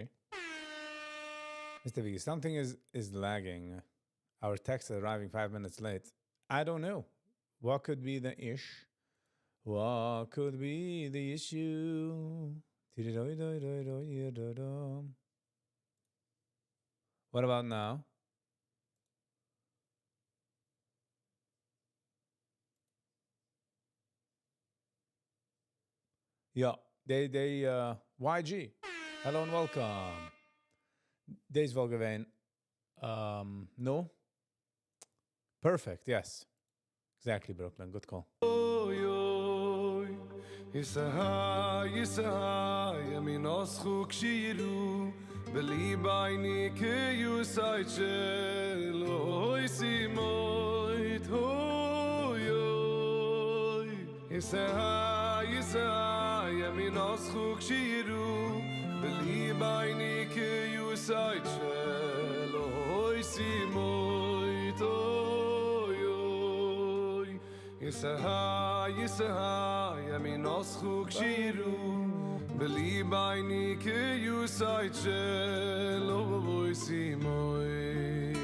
Mr. V, something is lagging. Our text is arriving 5 minutes late. I don't know. What could be the ish? What could be the issue? What about now? Yeah, they YG. Hello and welcome. דאס וואלט געווען. No? Perfect, yes. Exactly, Brooklyn. Good call. אוי אוי יסה יסה ימינוסכו כשירו בלי בייני כיוסייט שלא יסימוית אוי אוי יסה יסה ימינוסכו כשירו בלי בייני כיוסייט שלא יסימוית אוי אוי יסה יסה ימינוסכו כשירו בלי בייני כיוסייט שלא יסימוית.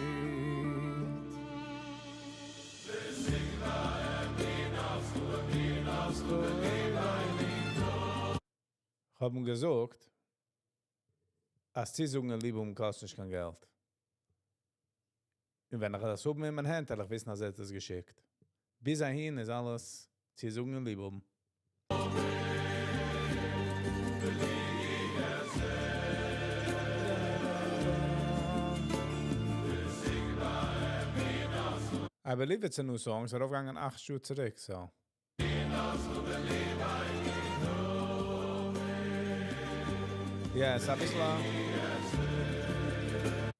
איך האב אים געזאגט, אז צוזאגן ליב האבן קאסט נישט קיין געלט. און ווען איך דאס האב אין מיין האנט, וועל איך וויסן, אז ער האט עס געשיקט. ביז אהין איז אלעס צוזאגן ליב האבן. I believe it's a new song, ס'איז ארויפגעגאנגען אכט שעה צוריק, so. Yeah, ס'איז א ביסל.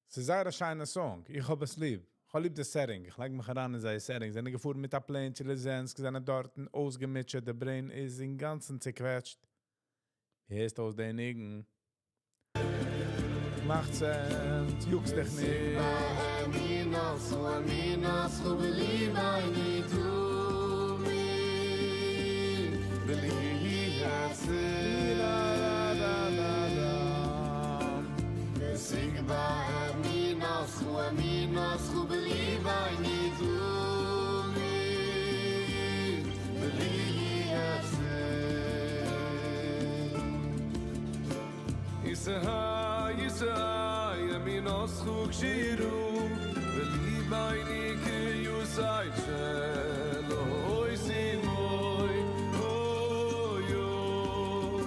ס'איז זייער א שיינע song. איך האב עס ליב. איך האב ליב די setting. איך לייג מיך אריין אין זייער setting. זענען געפארן מיט א plane צו ליזענסק, זענען דארט אויסגעמוטשעט, די brain איז אינגאנצן צעקוועטשט. הערסט אויס דעם ניגון. מאכט sense, יוקסט דיך נישט. אמינוסכו בלי בייני תומי בלי הפסק וסיגבה אמינוסכו אמינוסכו בלי בייני תומי בלי הפסק יסה יסה ימינוסכו כשירו בלי בייני כיוסייט שלא יסימוי אוי אוי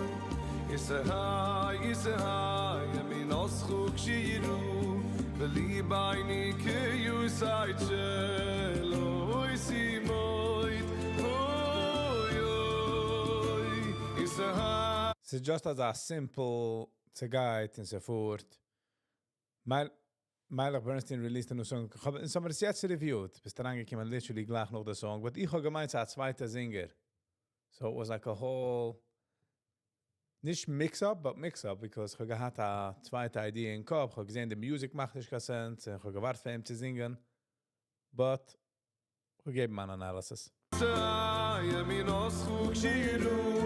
יסה יסה ימינוסכו כשירו בלי בייני כיוסייט שלא יסימוי אוי אוי יסה. ס'איז just אזא simple צעגייט און ס'פארט. Meilech Bernstein released a new song. איך האב אונז האבן עס יעצט reviewed. ביסט אריינגעקומען literally גלייך נאך די song. But איך האב געמיינט, ס'איז א צווייטער singer. So it was like a whole נישט mix-up, but mix-up, because איך האב געהאט א צווייטע idea אין קאפ. איך האב געזען, די music מאכט נישט קיין sense. און איך האב געווארט פאר אים צו זינגען. But איך געב מיין analysis. ימינוסכו כשירו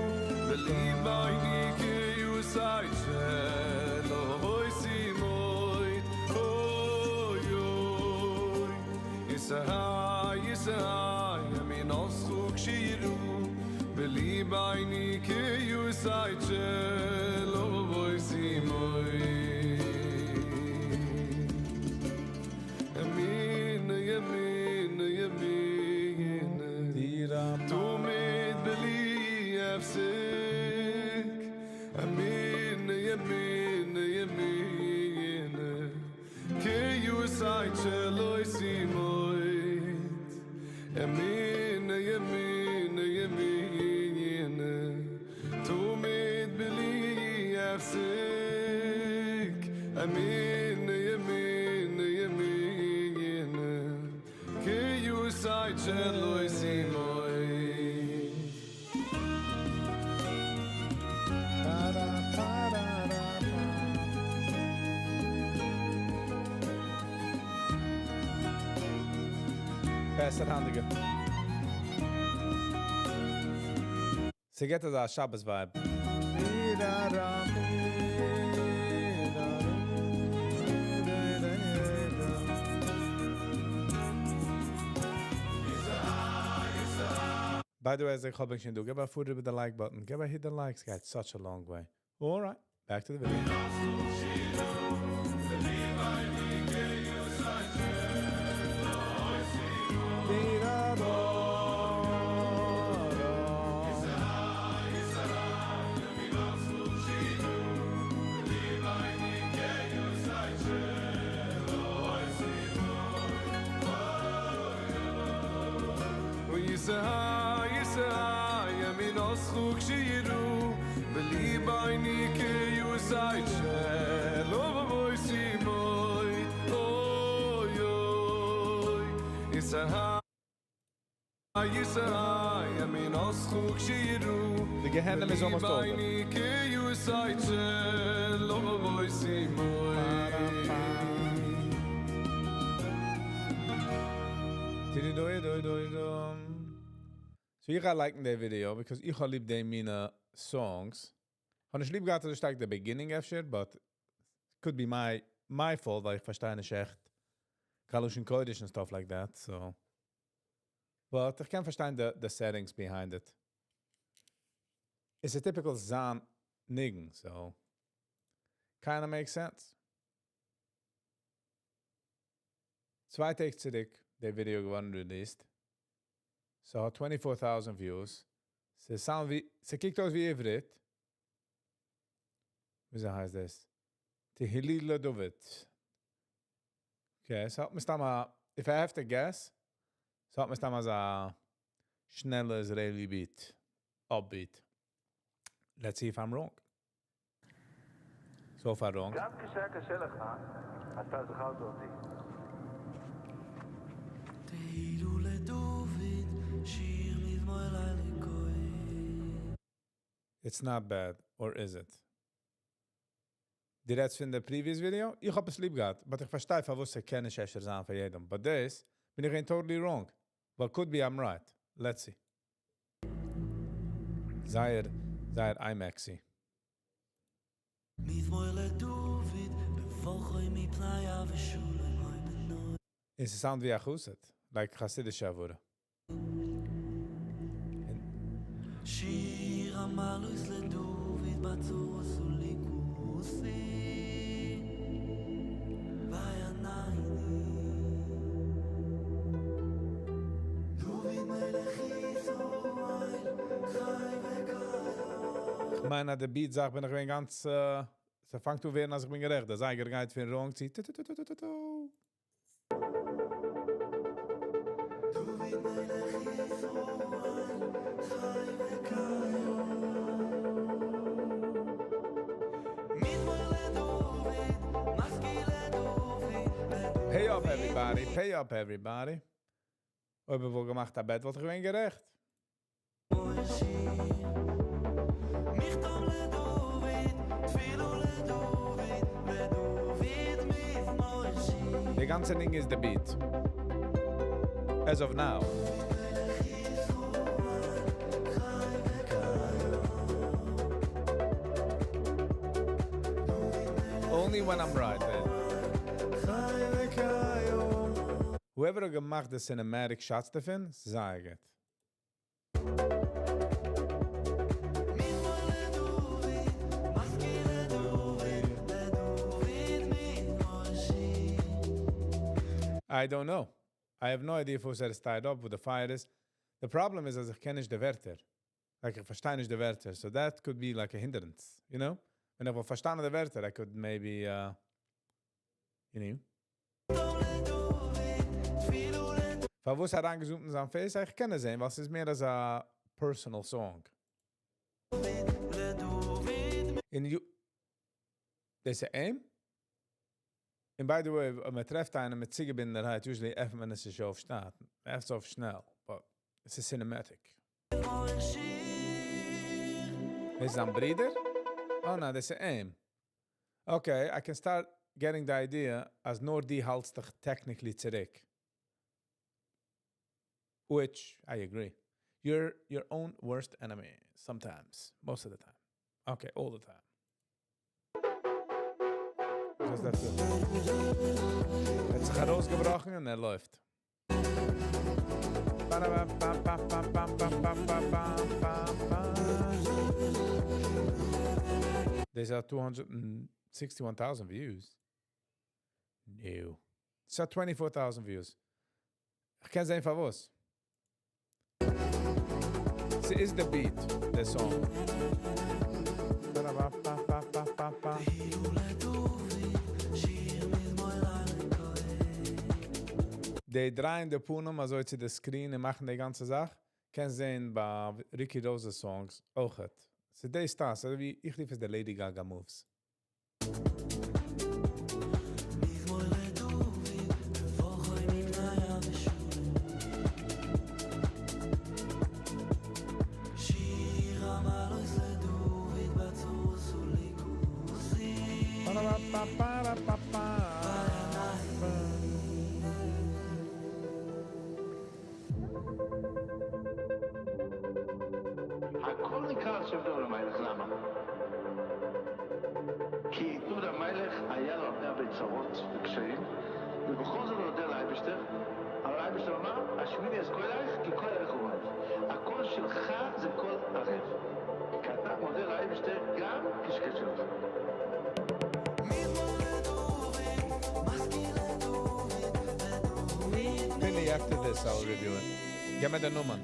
בלי בייני כיוסייט שלא יסימוית אוי אוי יסה יסה ימינוסכו כשירו בלי בייני כיוסייט שלא יסימוית ימין ימין ימין תמיד בלי הפסק אמין ימין ימין כיוסייט שלא יסימוית אמין ימין ימין תמיד בלי בעסער היינטיגע. ס'געט אזא שבת vibe. By the way, אז איך האב ענק שוין דא, געב א פאר איבער די like button, געב א hit די like, ס'גייט such a long way. Alright, back to the video. The Gehenna is almost over. So איך גיי like ן די video, because איך האב ליב די מינע songs. האב נישט ליב געהאט אזוי שטארק די beginning אפשר, but could be my fault, ווייל איך פארשטיי נישט עכט קיין לשון קודש and stuff like that, so. But איך קען פארשטיין the settings behind it. It's a typical זיין ניגון, so kinda makes sense. צוויי טעג צוריק, די video געווארן released. ס'האט 24,000 views. ס'sound ווי, ס'קוקט אויס ווי עברית. וויאזוי הייסט דאס? תהילי לדוד. Okay, ס'האט מסתמא, if I have to guess, ס'האט מסתמא אזא שנעלע Israeli beat. Upbeat. Let's see if I'm wrong. So far wrong. גם כשהיה קשה לך, אתה זכרת אותי. תהילו לדוד, שיר מזמור ללכוי. It's not bad, or is it? דו רעדסט פון די previous video? איך האב עס ליב געהאט, but איך פארשטיי פארוואס ס'קען נישט אפשר זיין פאר יעדעם. But this בין איך totally wrong. But could be I'm right. Let's see. זייער, זייער IMAX-y. מזמור לדוד, בברכו מפני אבשלום אוי בנוי. עס sound ווי א חסיד, like חסידישע הברה. שיר המעלות לדוד בצור עשו לי כוסי ויענני דוד מלך ישראל חי וקיים. איך מיין, די beat זאך בין איך געווען גאנץ, ס'פאנגט אן ווערן, אז איך בין גערעכט. דער זייגער גייט פון wrong צו טו טו טו טו טו טו. דוד מלך ישראל חי וקיים. מזמור לדוד, משכיל לדוד, Pay up everybody, pay up everybody. אויב ער וואלט געמאכט א bet, וואלט איך געווען גערעכט. מכתם לדוד, תפילו לדוד, לדוד מזמור שיר. די גאנצע דינג איז the beat. As of now. מלך ישראל חי וקיים. Only when I'm right. Then. חי וקיים. Whoever האט געמאכט די cinematic shots דערפון, זייער גוט. מזמור לדוד, משכיל לדוד, לדוד מזמור שיר. I don't know. I have no idea if it is tied up with the fire is. The problem is, אז איך קען נישט די ווערטער. Like, איך פארשטיי נישט די ווערטער. So that could be like a hindrance, you know? ווען איך וואלט פארשטאנען די ווערטער, I could maybe, you know. לדוד, תפילו לדוד. פארוואס אריינגעזומט אין זיין face? איך קען עס זען, ווייל ס'איז מער אזא personal song. לדוד In you... דאס איז אים? And by the way, ווען מען טרעפט איינעם מיט צוגעבינדענערהייט, usually עפנט מען עס נישט אויף שטאט. מען עפנט עס אויף שנעל, but עס איז cinematic. מזמור שיר. דאס איז זיין ברודער? Oh no, דאס איז אים. Okay, I can start getting the idea, אז נאר דו האלטסט דיך technically צוריק. Which, I agree. You're your own worst enemy sometimes. Most of the time. Okay, all the time. וואס דארף דא? ער האט זיך ארויסגעבראכן און ער לויפט. דאס האט 261,000 views. No. ס'האט 24,000 views. איך קען זען פארוואס. ס'איז די beat, די song. די דרייען די פנים אזוי צו די screen און מאכן די גאנצע זאך, קענסט זען ביי Ricky Rosa songs אויכעט. ס'איז די style, אזוי ווי איך רוף עס די Lady Gaga moves. הכל נקרא על שם דוד המלך, למה? כי דוד המלך היה לו הרבה הרבה צרות וקשיים, ובכל זאת הוא הודה לאייבערשטער, אבל האייבערשטער אמר, השמיעיני את קולך, כי קול ערב הוא הקול שלך זה קול ערב. כי אתה מודה לאייבערשטער גם כשקשה לך. Maybe after this I'll review it. גיב מיר די נאמען.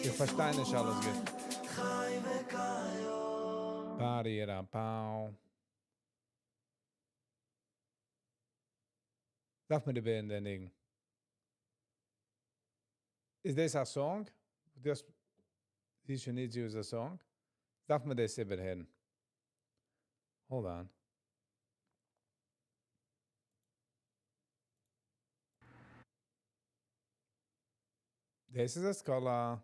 איך פארשטיי נישט אלעס גוט. פאו. דארף מען די band ניגון. איז דאס א song? דאס She Needs You איז א song? דארף מען דאס איבערהערן. Hold on. דאס איז א scholar.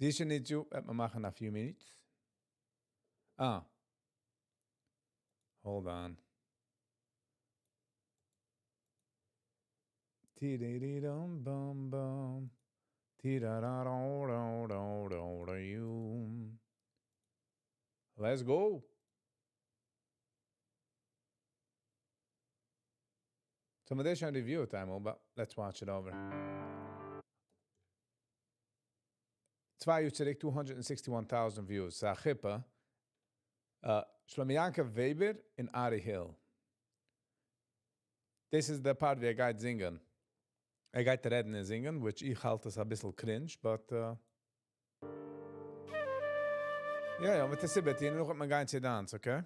She Needs You וועט מען מאכן a few minutes. Ah. Hold on. Ti-di-di-dum bum bum. Ti-da-da-da-da-da-da-you. Let's go. So מ'דארף שוין review time, but let's watch it over. צוויי יאר צוריק 261,000 views. ס'א חופה. Shlomi Yankov Weber און Ari Hill. This is the part ווי ער גייט זינגען. ער גייט רעדן און זינגען, which איך האלט עס א ביסל cringe, but יא, יא, מיט די סיבה, נאך וועט מען גיין צו dance, okay?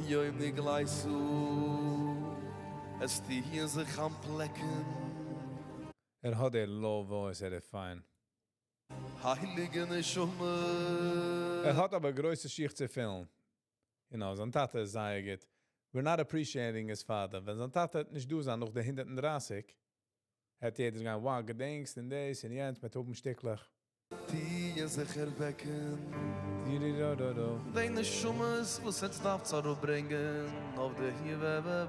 היום נגלייסו, es die hier sich am Plecken. ער האט א low voice, ער איז פיין. הייליגע נשמה. ער האט אבער גרויסע שיך צו פילן. זיין טאטע איז זייער גוט. We're not appreciating his father. ווען זיין טאטע האט נישט דא זיין נאך די 130, האט יעדער געזאגט, wow, געדענקסט און דאס און יענץ מיט אויבן שטיקלעך. די זיך ערוועקן. Di-di-do-do-do. די נשמות, וואס עטס דארפטס אראפברענגען אויף די hier וועלט.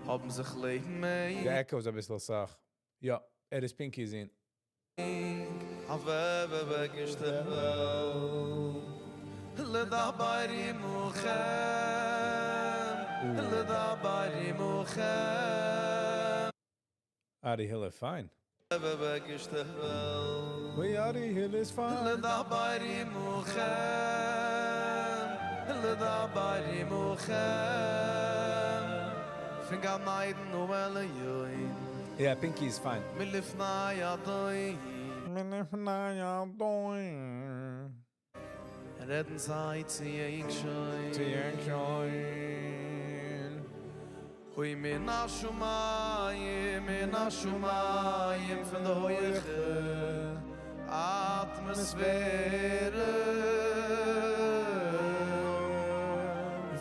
האבן זיך לעבן די echo איז א ביסל סאך. יא, ער איז Pinky זון. לדבר עמכם, לדבר עמכם. Ari Hill is fine. We Ari Hill is fine. לדבר עמכם, לדבר עמכם פון גן עדן העליון. Yeah, Pinky is fine. מלפני אדון. מלפני אדון. רעדן זיי צו ענק שוין. צו ענק שוין. אוי מן השמים, מן השמים, פון די הויכע אטמאספערע.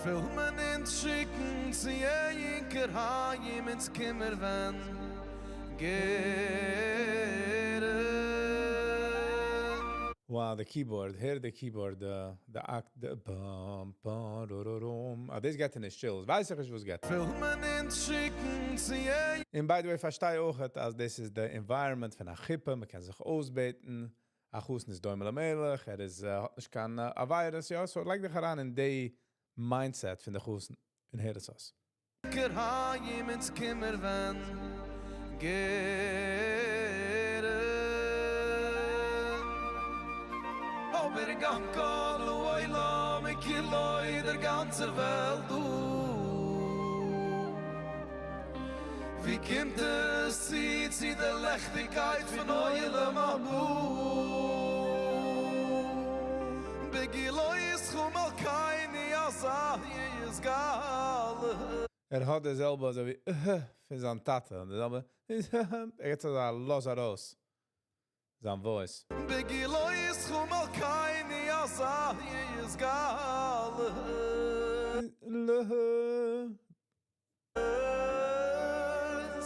וויל מען אונז שיקן צו ענקער היים אונז קומען ווען גערן. Wow, the keyboard. Hear the keyboard, the act, the bum, bum, ru, ru, rum. Ah, דאס געט מיר chills. ווייס איך נישט, וואס גייט. וויל מען אונז שיקן צו And by the way, פארשטיי אויך, אז דאס איז the environment פון א חופה, מען קען זיך אויסבעטן. א חתן איז דומה למלך, ער איז, האט נישט קיין עבירות, יא, so לייג דיך אריין אין די mindset פון דער חתן און הער עס אויס. ענקער היים אונז קומען ווען גערן. אבער גם כל העולם כולו דער גאנצער וועלט דא. ווי קומט עס צו צו דער ליכטיגקייט פון עולם הבא? בגילוי סכום על קייני אזא יסגאל. ער האט דאס זעלבע אזוי ווי פון זיין טאטע און דאס זעלבע ער געט אזא לאז ארויס זיין voice. בגילוי סכום על קייני אזא יסגאל.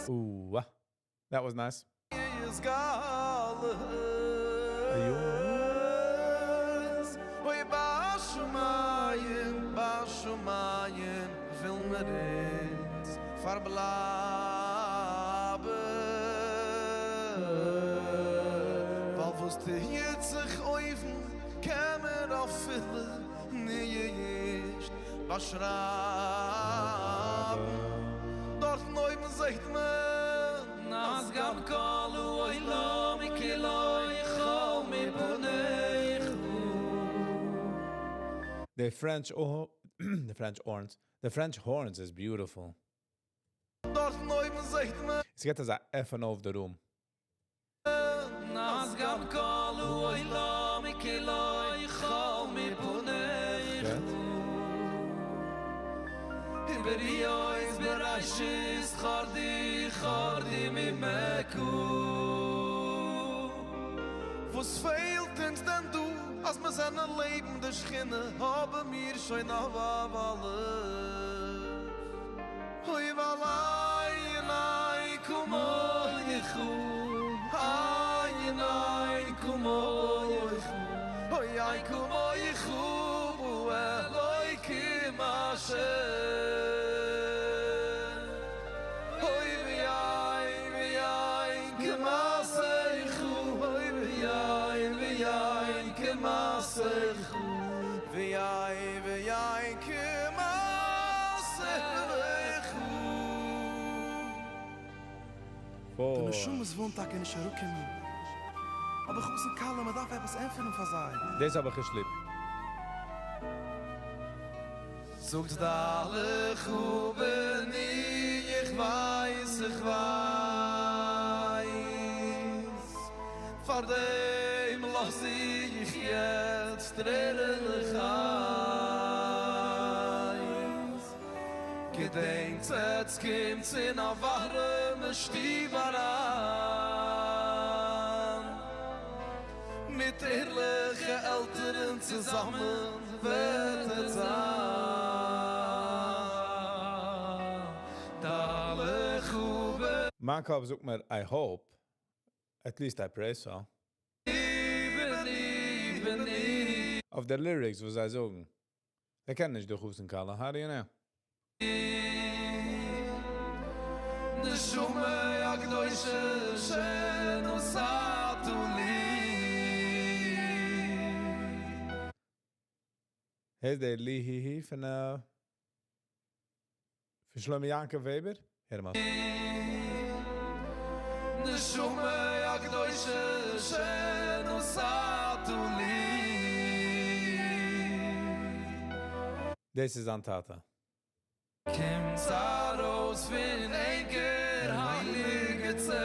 Ooh, that was nice. יסגאל. אוי בשמים, בשמים, וויל מיר אונז פארבלייבן. ווייל וואס טוט זיך אויבן, קען מען אפילו נישט באשרייבן. דארט אויבן זעט מען, אז גם כל העולם כולו חול מפניך. The French, oh, the French horns. The French horns is beautiful. דארט אויבן זעט מען, עס גייט אזא עפן אויף the room. אז גם כל העולם כולו חול מפניך. בריאות בראשית חרדי חרדי ממקו. וואס פעלט אונז דען דא, אז מיר זענען לעבן די שכינה, האבן מיר שוין א וואוואלע. אוי וואליי, ניי, קום אוי, חו. איי, ניי, קום אוי, חו. אוי, איי, קום אוי, חו, אלוהים אשר. אוי, ווי איי, ווי איי, כמעשיך, אוי, ווי איי, ווי איי, כמעשיך, ווי איי, ווי איי, כמעשיך. די Four. נשמות ווילן טאקע נישט אראפקומען. אבער חתן כלה, מען דארף עפעס ענטפערן פאר זיי. דאס האב איך געשליפט. זאגט דא לכו בני, איך ווייס, איך ווייס. פאר דעם לאז איך יעצט טרערן הייס. געדענקט, עס קומט אין א ווארעמע שטוב אריין. מיט ערליכע עלטערן צוזאמען וועט עס זיין. דא לכו בני. מיין קאפ זאגט מיר, I hope. At least I pray so. בני, בני. אויף די lyrics, וואס זיי זאגן. זיי קענען נישט די חתן כלה, how do you know? נשמה הקדושה שנוסעת לי. הערסט די לי הי הי פון, פון Shlomo Yankov Weber? הער מאל. נשמה הקדושה שנוסעת לי. דאס איז זיין טאטע. קומטס ארויס פון ענקער הייליגע צעל,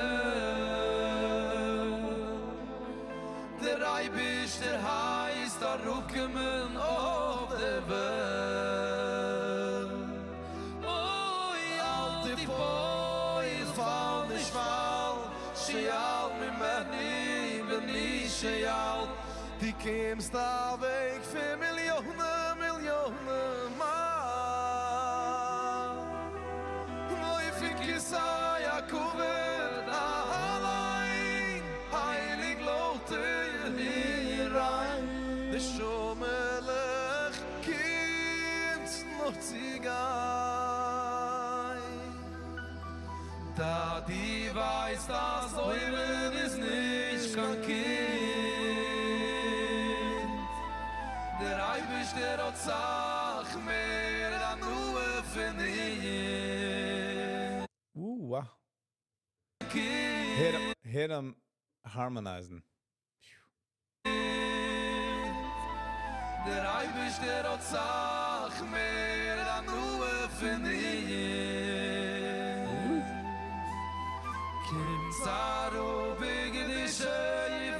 דער אייבישטער הייסט אראפקומען אויף דער וועלט. אוי אל תפול, פאל נישט פאל, שאל ממני בני שאל. דו קומסט א וועג פון מיליאנען מיליאנען מייל, אויפן כסא הכבוד אליין, הייליג לויטער און ריין, נשמה'לעך קומטס נאר צו גיין. דאדי ווייסט אז אויבן איז נישט קיין קינד, דער אייבערשטער האט סאך מער הנאה פון דיר. Ooh, wow. Hear them harmonizing. דער אייבערשטער האט סאך מער הנאה פון דיר. קומטס אראפ בקדושה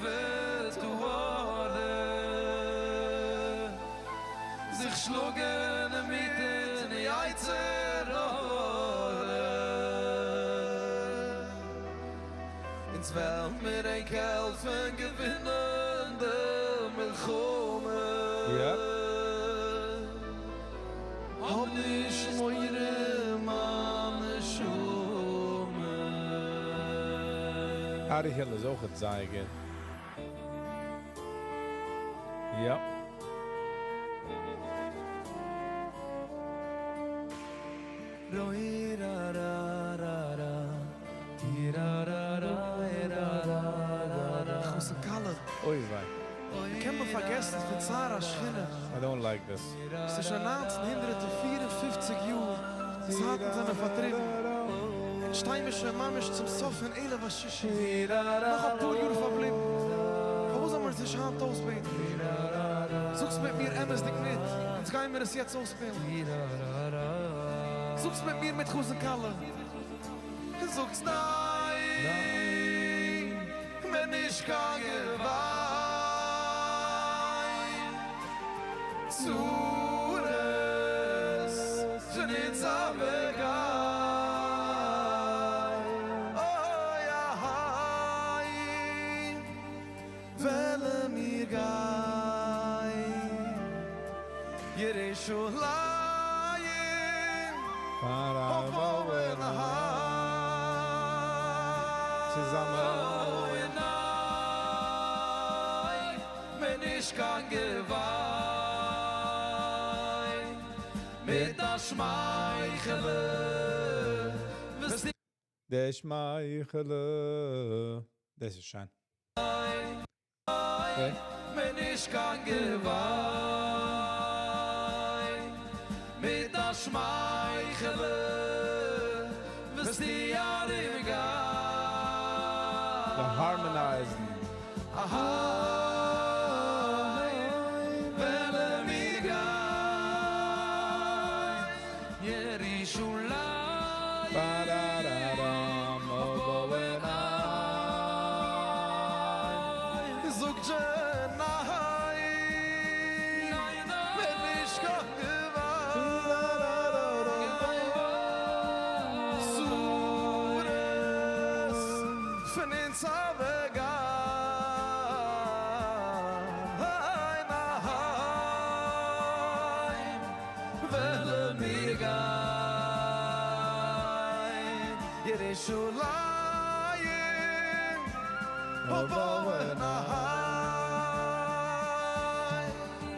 ובטהרה, זיך שלאגן מיט דעם יצר הרע. אונז וועלן מיר ענק העלפן געווינען די מלחמה. האב נישט מורא, מיין נשמה. Ari Hill איז אויך זייער גוט. Ja. Roi ra ra ra ra, ti ra ra ra ra ra ra ra. חתן כלה. אוי וויי. קען מען פארגעסן פון צער השכינה? I don't like this. עס איז שוין 1954 יאר, זייט מיר זענען פארטריבן. און שטייען מיר שוין ממש צום סוף פון אלף השישי. נאך א פאר יאר פארבליבן. פארוואס זאל מען זיך היינט אויסבעטן? זאגטס מיט מיר אמת'דיג מיט. אונז גייען מיר עס יעצט אויסשפילן. זאגטס מיט מיר מיט חתן כלה. זאגטס ניין, מער נישט קיין געוויין. צרות זענען אונז אוועקגיין. אוי, אהיים וועלן מיר גיין. ירושלים, אויפבויען א היים. צוזאמען. אוי, ניין, מער נישט קיין געוויין. מיט א שמייכעלע, וואס דער שמייכעלע. דאס איז שיין. Okay. מער נישט קיין געוויין. מיט א שמייכעלע, וועסטו ארומגיין. The harmonizing. אהיים, וועלן מיר גיין. ירושלים, Ba-da-da-dum, אויפבויען א היים. זאגט שוין ניין, מער נישט קיין געוויין. צרות פון אונז אוועקגיין. אהיים, וועלן מיר גיין. ירושלים, אויפבויען א היים.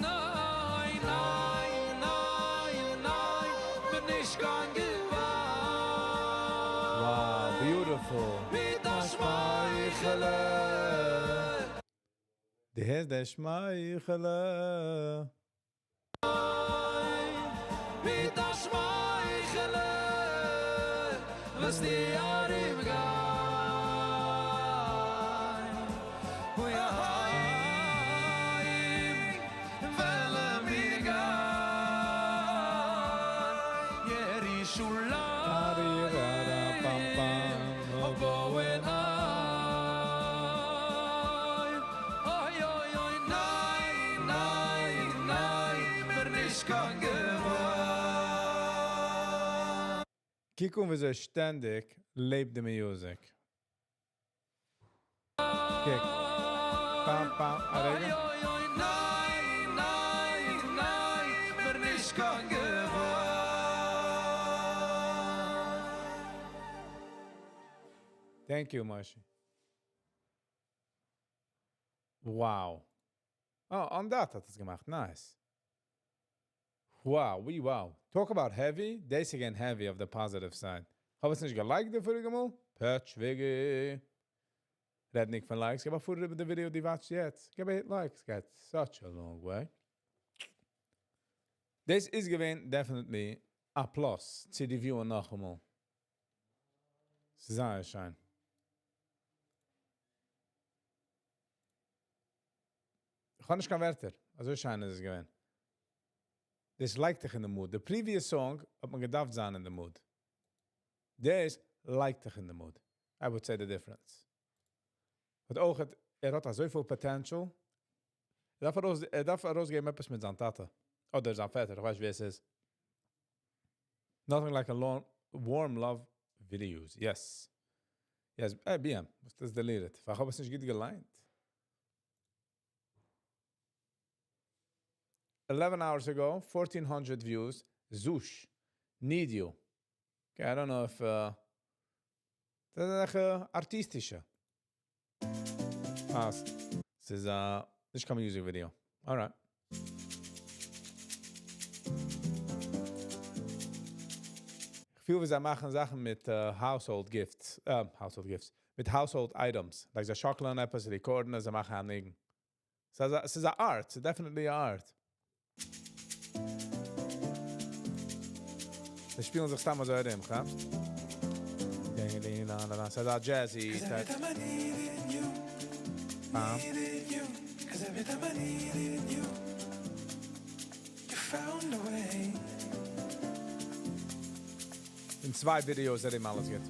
ניין, ניין, ניין, ניין, מער נישט קיין געוויין. Wow, beautiful. מיט א שמייכעלע. די הערסט דער שמייכעלע. מיט א שמייכעלע, וועסטו ארומגיין. אוי, אהיים, וועלן מיר גיין. קוק אן וויאזוי שטענדיג לעבט די music. קוק. פאם פאם. א רגע. Thank you משה. Wow. אה, on that האט עס געמאכט. Nice. Wow, ווי wow. Talk about heavy, דאס איז געווען heavy אויף the positive side. האב עס נישט גע like ט די פאריגע מאל? פעטש וויגי. רעדנדיג פון likes, געב א פאר איבער די ווידעא די watch סט יעצט. געב א hit like, ס'גייט such a long way. דאס איז געווען definitely א plus צו review ען נאכאמאל. ס'איז זייער שיין. איך האב נישט קיין ווערטער, אזוי שיין איז עס געווען. דאס לייגט דיך אין די mood. די previous song האט מען געדארפט זיין אין די mood. דאס לייגט דיך אין די mood. I would say the difference. האט אויך, ער האט אזויפיל potential. ער דארף ארויס, ער דארף ארויסגעבן עפעס מיט זיין טאטע. אדער זיין פעטער, איך ווייס ווער עס איז. Nothing like a long, warm love videos. Yes. Yes, hey, BM, וואס דאס deleted? איך האב עס נישט גוט געליינט. 11 hours ago, 1400 views. Zush, need you. Okay, I don't know if דאס איז א ארטיסטישע. אה, ס'איז א נישט קיין music video. Alright. איך פיל ווי זיי מאכן זאכן מיט household gifts, household gifts, מיט household items. Like זיי שאקלען עפעס, record ן, זיי מאכן א ניגון. ס'איז א art, ס'איז definitely א art. זיי שפילן זיך סתם אזוי ארום, כאפסט? ס'איז א jazzy type. אה. Cause every time I needed you, you found a way. אין צוויי ווידיאוס האט אים אלעס גוט.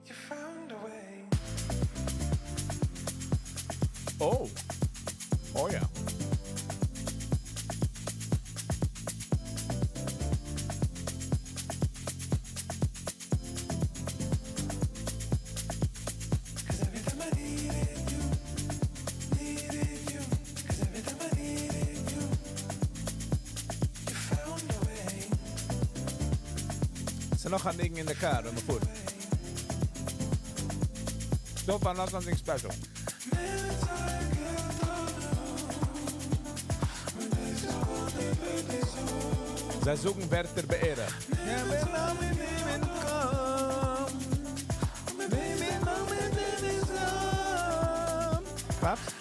You found a way. Oh. Oh yeah. Cause every time I needed you, needed you. Cause every time I needed you, you found a way. ס'איז נאך א ניגון אין די car, ווען מ'פארט. So far, not something special. זיי זאגן ווערטער בערך. כאפסט?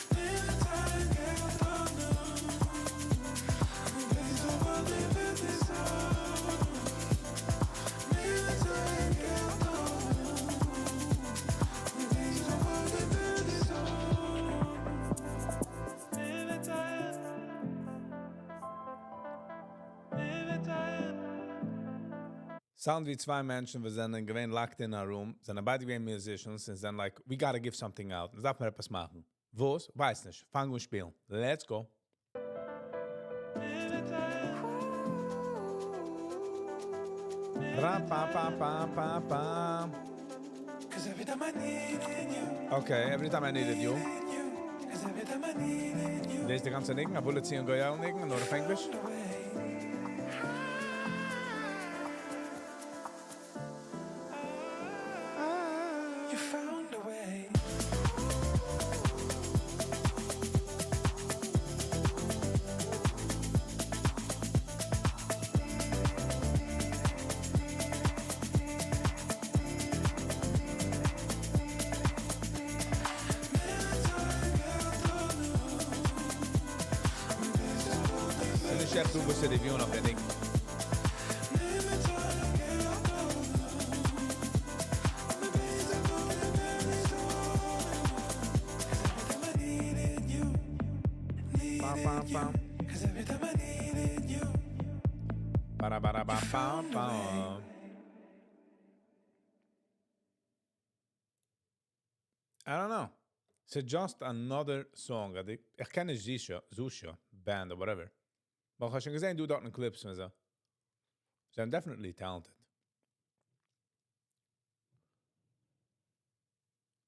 Sound ווי צוויי מענטשן, וואס זענען געווען locked in a room, זענען ביידע געווען musicians און זענען like, we gotta give something out. מיר דארפן עפעס מאכן. וואס? ווייס נישט. פאנג אן שפילן. Let's go. Ram pam pam pam pam pam. Cause every time I needed you, Okay, every time I needed you. you. Cause every time I needed you, דאס איז די גאנצע ניגון, א בולעט ציון גויאל ניגון, נאר אויף ענגליש. a way. You found a way. ס'איז נישט עכט דא וואס צו review ען אויף די ניגון. I needed you, Pam pam pam. Cause every time I needed you, Bara bara ba pam pam. I don't know. It's just another song. איך קען נישט Zusha, Zusha, band or whatever. אבער איך האב שוין געזען, דא דארט אין clips און אזוי. זענען definitely talented.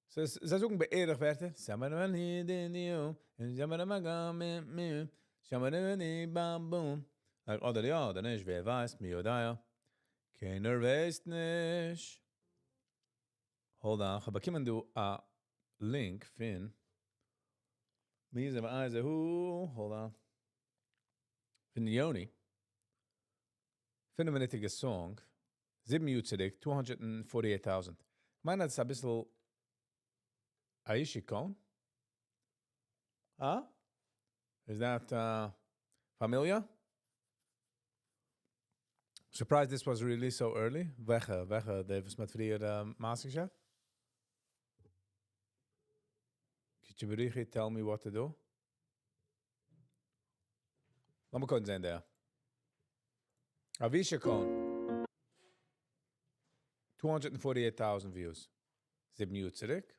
ס'איז, זיי זאגן בערך ווערטער, אדער יא אדער נישט, ווער ווייסט, מי יודע. קיינער ווייסט נישט. Hold on, כ'האב באקומען דא א link פון מי זה ואיזה הוא, hold on, פון יוני, פינף מינוטיגע song, זיבן יאר צוריק, 248,000. כ'מיין אז עס איז אביסל אבישי קאהן? אה? Is that familiar? Surprised this was released so early. וועלכע? וועלכע? די וואס מ'האט פריער מעשה געשעפט? Could you really tell me what to do? לאמיר קודם זען דער. אבישי קאהן. 248,000 views. זיבן יאר צוריק.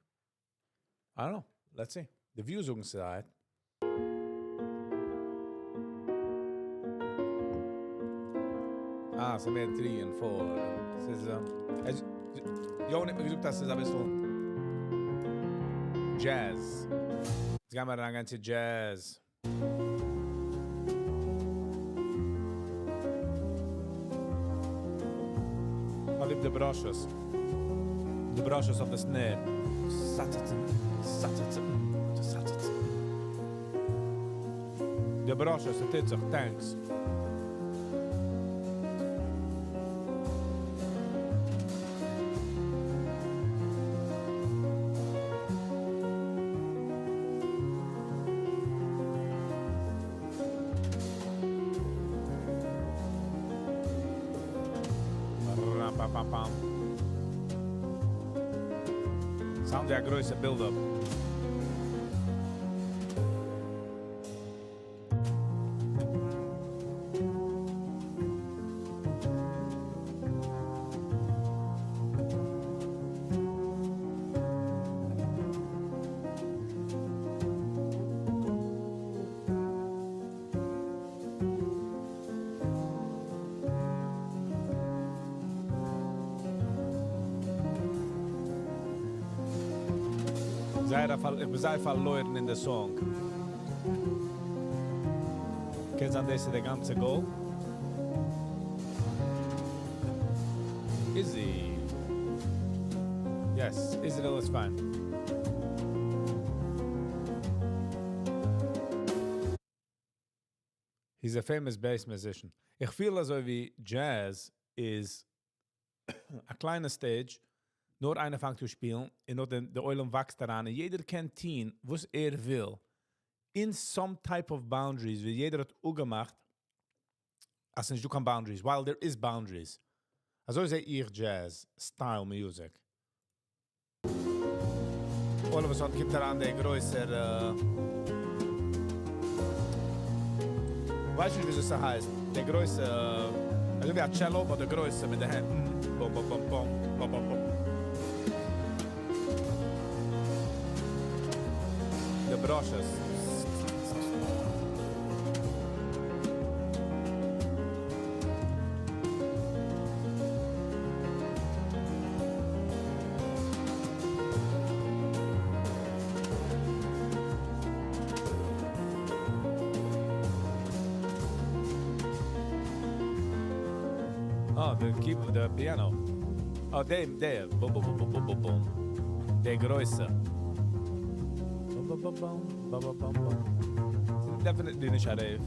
I don't know. Let's see. The views זאגן ס'איז. אה, ס'איז מער 3 און 4. ס'איז, עס, יוני האט מיר געזאגט, אז ס'איז א ביסל Jazz. יעצט גייען מיר אריינגיין צו Jazz. איך ליב די brushes. די brushes אויף די snare. די brushes, עס טוט זיך. Thanks. Pam, pam. Sound ווי א גרויסע build-up. זייער איך בין זייער פארלוירן אין די song. קען זיין דאס איז דער גאנצע goal? Izzy. Yes, Israel is fine. He's a famous bass musician. איך פיל אזוי ווי Jazz איז א קליינע stage, נאר איינער פאנגט צו שפילן, און נאר דער עולם וואקסט אריין, און יעדער קען טון, וואס ער וויל. In some type of boundaries, ווי יעדער האט אפגעמאכט, אז ס'נישט דא קיין boundaries, while there is boundaries. אזוי זע איך Jazz style music. All of a sudden קומט אריין דער גרויסער, ווייס נישט וויאזוי ס'הייסט, דער גרויסער, אזוי ווי א cello, אבער דער גרויסער מיט די הענט. בום בום בום בום, בום בום בום. די brushes. Oh, the keyboard, the piano. Oh, דעם, דער. Boom, boom, boom, boom, boom, boom, boom. דער גרויסע. Boom, boom, boom, boom, boom, boom, boom, boom. Definitely נישט א rave.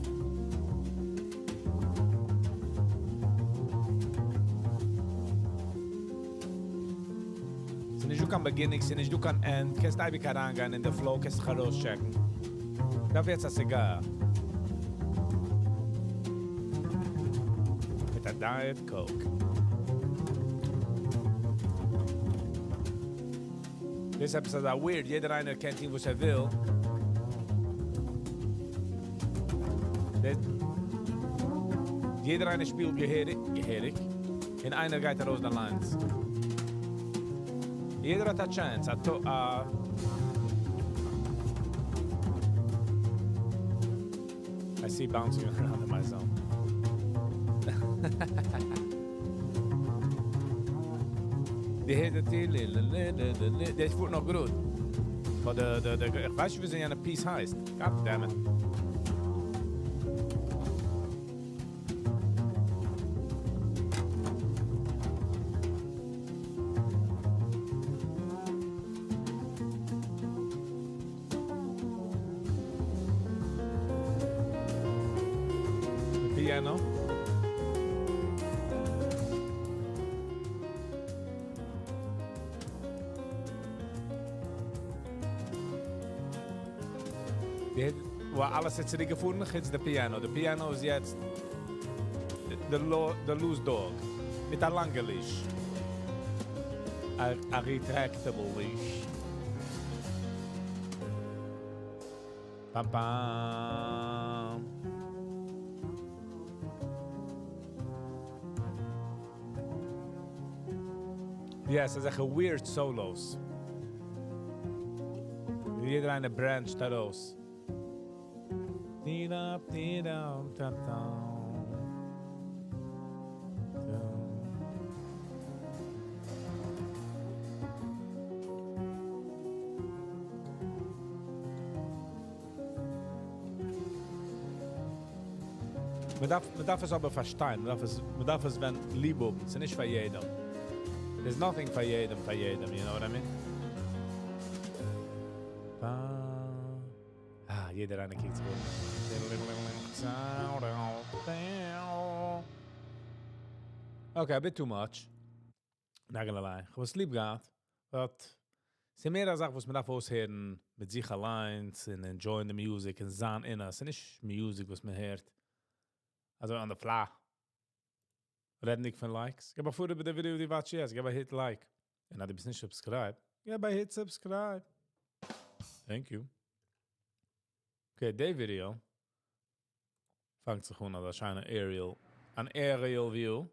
ס'איז נישט דא קיין beginning, ס'איז נישט דא קיין end. קענסט אייביג אריינגיין אין די flow, קענסט זיך ארויסטשעקן. דארף יעצט א cigar. מיט א Diet Coke. דאס עפעס אזא weird, יעדער איינער קען טון וואס ער וויל. דאס יעדער איינער שפילט געהעריג, געהעריג, און איינער גייט ארויס די lines. יעדער האט א chance, א to, א I see bouncing around in my zone. די הערט די לי לי לי לי לי לי דאס פארט נאך גראד. But די די די איך ווייס נישט וויאזוי יענע piece הייסט. God damn it. The piano. די וואו אלעס איז צוריקגעפארן, חוץ די piano. די piano איז יעצט the, the loose dog. מיט א לאנגע leash. א, א retractable leash. Pam pam. Yes, אזעלכע weird solos. יעדער איינער branch ט ארויס. Di-da, di-da, ta-ta. Ta. מען דארף, מען דארף עס אבער פארשטיין, מען דארף עס, מען דארף עס ווען ליב האבן, ס'איז נישט פאר יעדעם. There's nothing פאר יעדעם, פאר יעדעם, you know what I mean? Ba. Ah, יעדער איינער קוקט זיך אום. Okay, a bit too much. Not gonna lie. איך האב עס ליב געהאט, but ס'איז מער א זאך, וואס מען דארף אויסהערן מיט זיך אליין און enjoying the music און זיין אין עס. ס'איז נישט music, וואס מען הערט. אזוי on the fly. רעדנדיג פון likes. גיב א פאר איבער די video, די watch יעצט. גיב א hit like. און אז דו ביסט נישט subscribed, גיב א hit subscribe. Thank you. Okay, די video פאנגט זיך אן א שיינע aerial, an aerial view.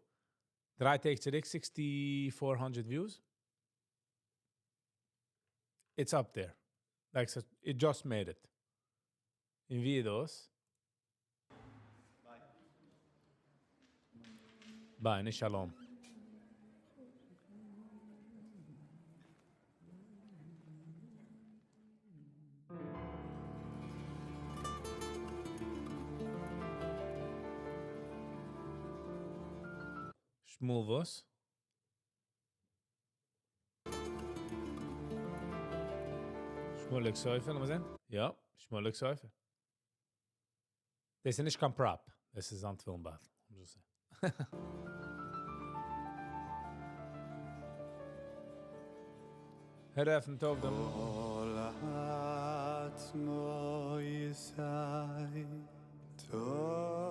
דריי טעג צוריק, 6400 views. It's up there. Like so, it just made it. אין videos. Bye, נישט שלום. שמואל וואס? שמואליק סופר, לאמיר זען. יא, שמואליק סופר. דאס איז נישט קיין prop. דאס איז אן תפילין בייטל. I'm just saying. ער עפנט אויף דעם. כל עצמו ישי תאמרנה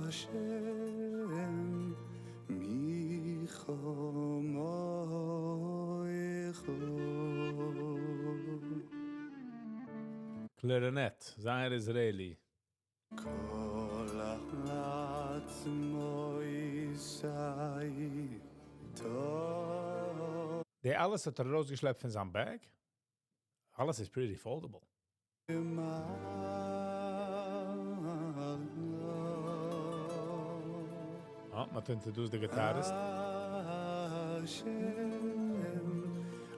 השם מי כמוך. Clarinet, זייער Israeli. כל עצמו ישי די אלעס האט ער ארויסגעשלעפט פון זיין bag? אלעס איז pretty foldable. תאמרנה Oh, מען introduced the guitarist. השם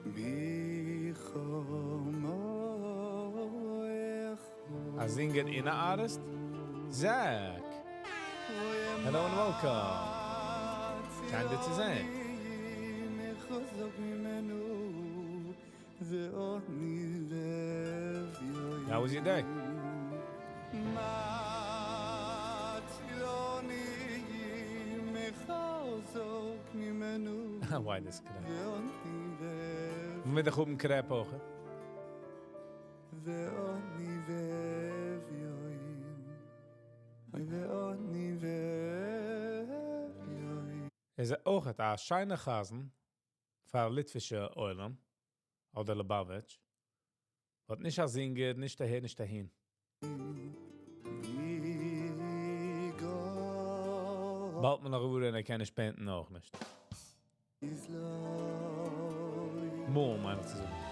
מי כמוך. א singer און א artist? Zach! Hello and welcome. שיין דיך צו זען. מחזק ממנו ועוני לב How was your day? מצילוני מחזק ממנו Why this crap? ועוני לב מיט די גוטן crap אויך. ועוני ואביון אוי ועוני ואביון איז אויך א שיינע חזן פאר ליטווישע עולם אדער Lubavitch. But נישט א singer, נישט אהער, נישט אהין. באלד מען נאך געוואר, ער קען נישט paint ן אויך נישט. מאל מיין איך צו זאגן.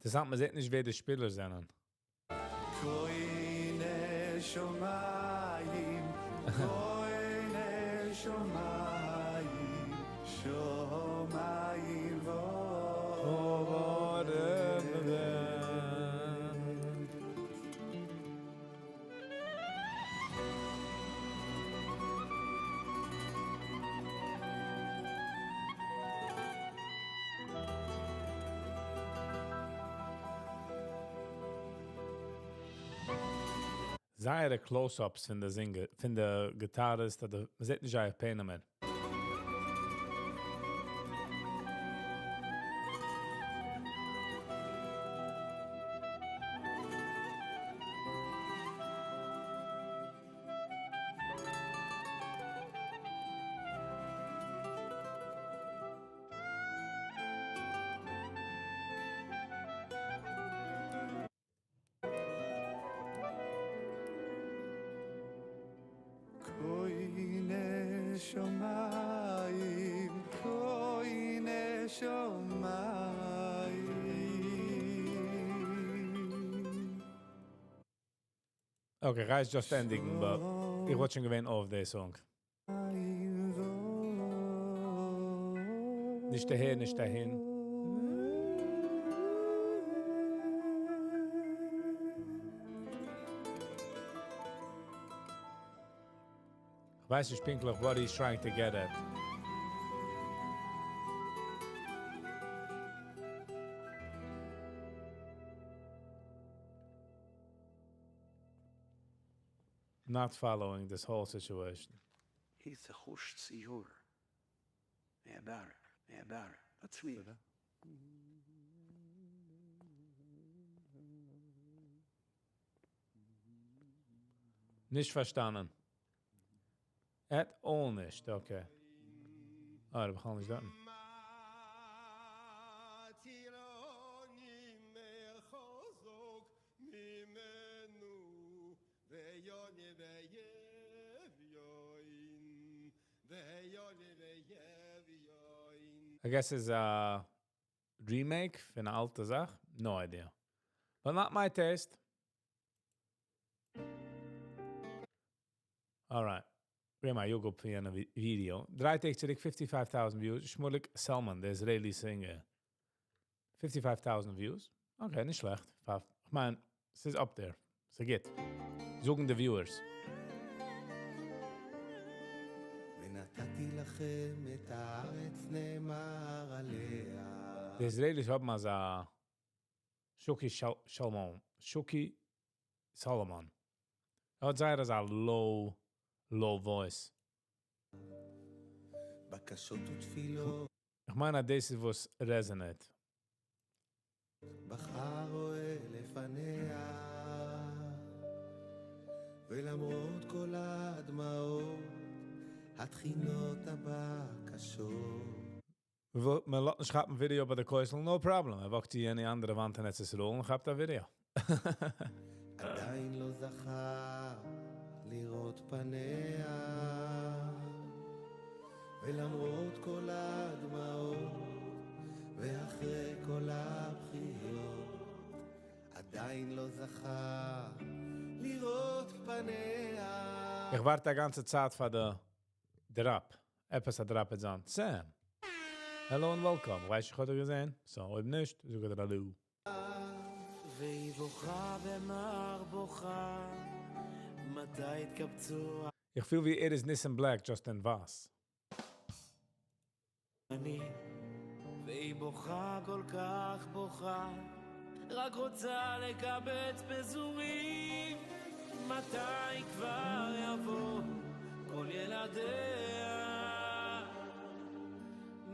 אינטערעסאנט מען זעט נישט ווער די שפילער זענען. זייערע close-ups פון די זינגער, פון די guitarist, אדער מען זעט נישט זייער פנימער. Okay, גיי עס just ענדיגן, but איך וואלט שוין געווען off די song. נישט אהער, נישט אהין. איך ווייס נישט פונקטליך what he's trying to get at. Not following this whole situation. איזה חוש ציור. נהדר, נהדר. מצליח. נישט פארשטאנען. At all נישט, okay. אה, מיר גייען נישט דארטן. I guess it's a remake פון אן אלטע זאך. No idea. But not my taste. Alright. ברענג מיר יוגב פון יענע video. דריי טעג צוריק 55,000 views. Shmulik Selman, the Israeli singer. 55,000 views. Okay, נישט שלעכט. איך מיין, ס'איז up there. ס'גוט. זאגן די viewers. ונתתי לכם את הארץ נאמר עליה. די Israelis האבן אזא Shuki Shalom. Shuki Solomon. ער האט זייער אזא low, low voice. בקשות ותפילות. איך מיין אז דאס איז וואס resonate. בחר רואה לפניה, ולמרות כל הדמעות, התחינות הבקשות. מען לאזט נישט כאפן video ביי די כותל, no problem. ער walk ט צו יענע אנדערע וואנט אין ארץ ישראל און כאפט א video. עדיין לא זכה לראות פניה, ולמרות כל הדמעות, ואחרי כל הבכיות, עדיין לא זכה לראות פניה. איך ווארט די גאנצע צייט פאר די drop. עפעס א drop איז אן. Sam. Hello and welcome. ווייסט איך האט געזען? So, אויב נישט, זאג איך דיר hallo. והיא בוכה במר בוכה, מתי התקבצו איך פיל ווי ער איז Nissim Black, just אין ווייס. אני, והיא בוכה כל כך בוכה, רק רוצה לקבץ פזורים, מתי כבר יבוא כל ילדיה,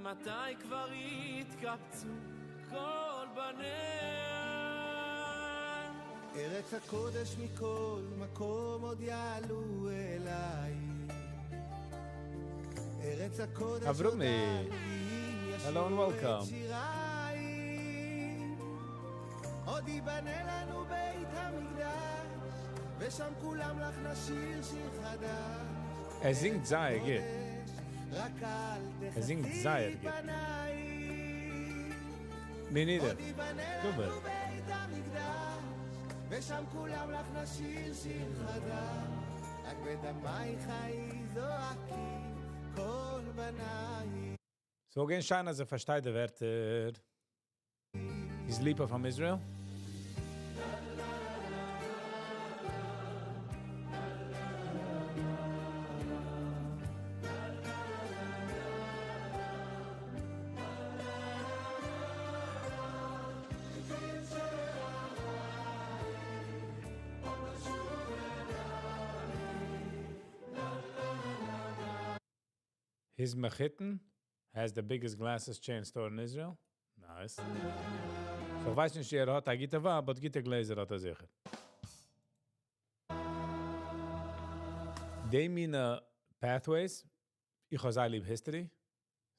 מתי כבר יתקבצו כל בניה. ארץ הקודש מכל מקום עוד יעלו אליי. ארץ הקודש עוד אברומי, עליים hello and ישירו את welcome. שיריי. עוד ייבנה לנו בית המקדש, ושם כולם לך נשיר שיר חדש. ער זינגט זייער גוט. רק אל ער זינגט תכסי זייער גוט. פנייך. Me neither. עוד ייבנה דובר. לנו בית המקדש, ושם כולם לך נשיר שיר חדש. רק בדמייך חיי זועקים כל בנייך. So again, שיין אז ער פארשטייט די ווערטער. He's Lipa from Israel. His מחותן has the biggest glasses chain store in Israel. Nice. So איך ווייס נישט, ער האט א גוטע ווייב, but גוטע גלעזער האט ער זיכער. די מינע pathways, איך האב זייער ליב history.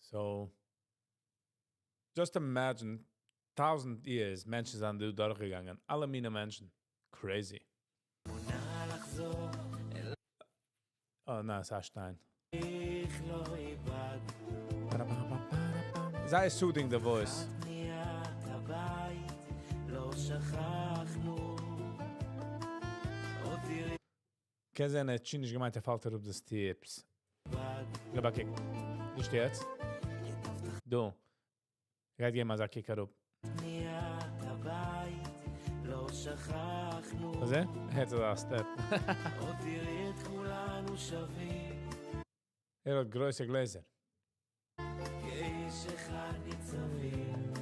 So, just imagine, thousand years, מענטשן זענען דא דורכגעגאנגען. אלע מינע מענטשן. Crazy. לחזור Oh, nice, א שטיין. איך לא איבד זייער soothing the voice. בניית הבית לא שכחנו עוד תראי קען זיין, ער האט שוין נישט געמיינט, ער פאלט אראפ די steps. גיב א קוק. נישט יעצט. דא. גייט געבן אזא קוק אראפ. בניית הבית לא שכחנו וואס איז? ער האט אזא step. עוד תראי את כולנו שווים ער האט גרויסע גלעזער. כאיש אחד ניצבים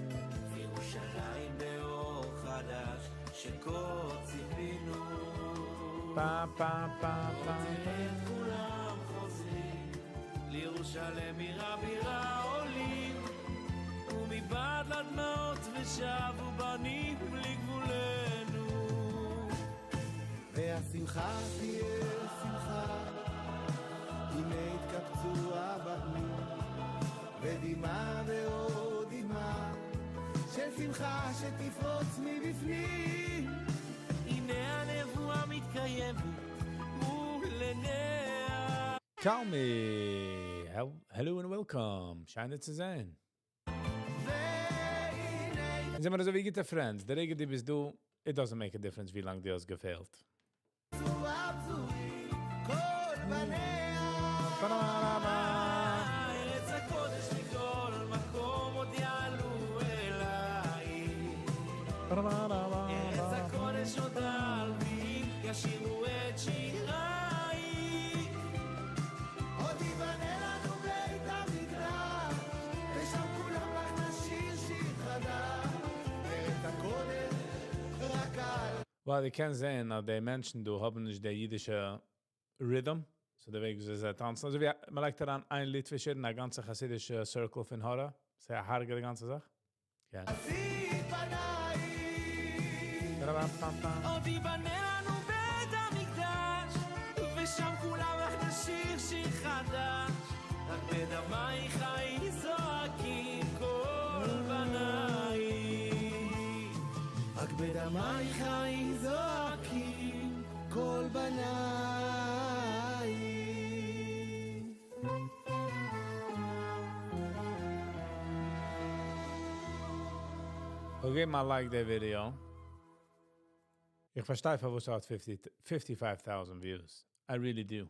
ירושלים באור חדש שכה ציפינו פה פה פה פה. תראה את כולם חוזרים לירושלם עיר הבירה עולים ומבעד לדמעות ושבו בנים לגבולנו והשמחה תהיה שמחה, הנה התקבצו הבנים, ודמעה ועוד דמעה, של שמחה שתפרוץ מבפנים. הנה הנבואה מתקיימת מול עיניה Tell me, hello and welcome. שיין צו זען. אונז זעמיר אזוי ווי גוטע friends. דער רגע דו ביסט דא, it doesn't make a difference ווי לאנג דו האסט געפעלט. כל בניה. ארץ הקודש מכל מקום עוד יעלו אליי ארץ הקודש עוד הלוויים ישירו את שיריי עוד ייבנה לנו בית המקדש, ושם כולם לך נשיר שיר חדש. ארץ הקודש, רק על ווייל דו קענסט זען, אז די מענטשן דא האבן נישט די אידישע rhythm. So די וועג ווי זיי טאנצן. אזוי ווי מען לייגט אריין איין ליטווישער אין א גאנצע חסידישע circle פון הארא. זיי הרג'ענען די גאנצע זאך. Yeah. עוד ייבנה לנו בית המקדש ושם כולם לך נשיר שיר חדש רק בדמייך חיי זועקים כל בניי רק בדמייך חיי זועקים כל בניי. Okay, געב א like די video. איך פארשטיי פארוואס ס'האט 50 55,000 views. I really do.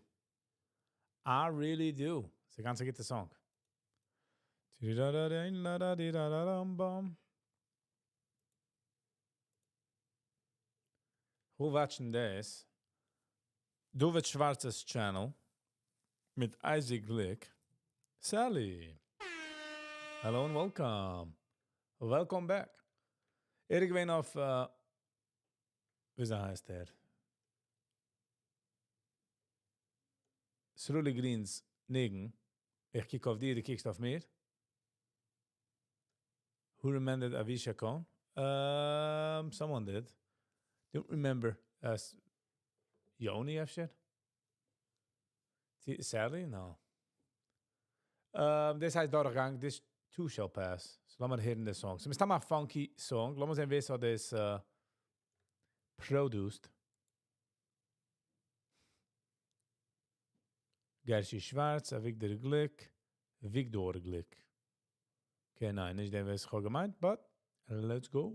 I really do. ס'איז א גאנץ גוטע song. Bam. Who watching this? David Schwartz's channel מיט Isaac Glick. Sally. Hello and welcome. Welcome back. ער איז געווען אויף, ווי הייסט ער? Sruli Greens ניגון. איך קוק אויף דיר, דו קוקסט אויף מיר. Who remembered Avisha Cohn? Someone did. Don't remember. Yoni אפשר? Sally? No. דאס הייסט דורכגאנג, this too shall pass. So לאמיר הערן די song. ס'איז מסתם א funky song. לאמיר זען ווער ס'האט דאס produced. Gershi Schwarz, Avigdor Glick, Vigdor Glick. Okay, ניין, נישט דעם וואס איך האב געמיינט, but let's go.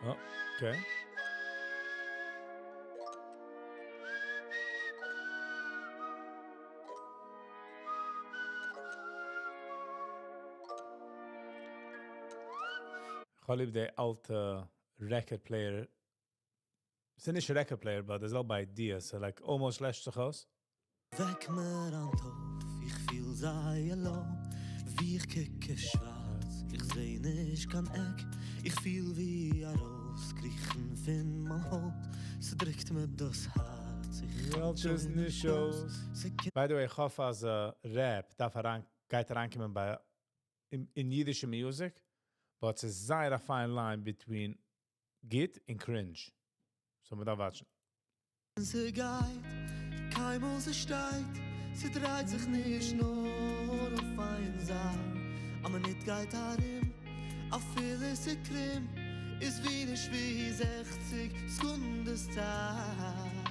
Oh, okay. איך האב ליב די אלטע record player. ס'איז נישט record player, but די זעלבע idea. So like almost לעשט זיך אויס. וועק מיר היינט אויף, איך פיל זייער low, ווי איך קוק שווארץ, איך זע נישט קיין עק, איך פיל ווי ארויסקריכן פון מיין הויט, ס'דריקט מיר דאס הארץ, איך האלט עס נישט אויס. By the way, איך האף אז rap דארף אריין, גייט אריינקומען ביי אין אידישע music, but ס'איז זייער א fine line between גוט און cringe. So מ'דארף watch ן. ס'גייט, קיינמאל ס'שטייט, ס'דרייט זיך נישט נאר אויף איין זייט, א מינוט גייט ארום, אפילו ס'קרום, איז ווי נישט ווי זעכציג סעקונדעס צייט.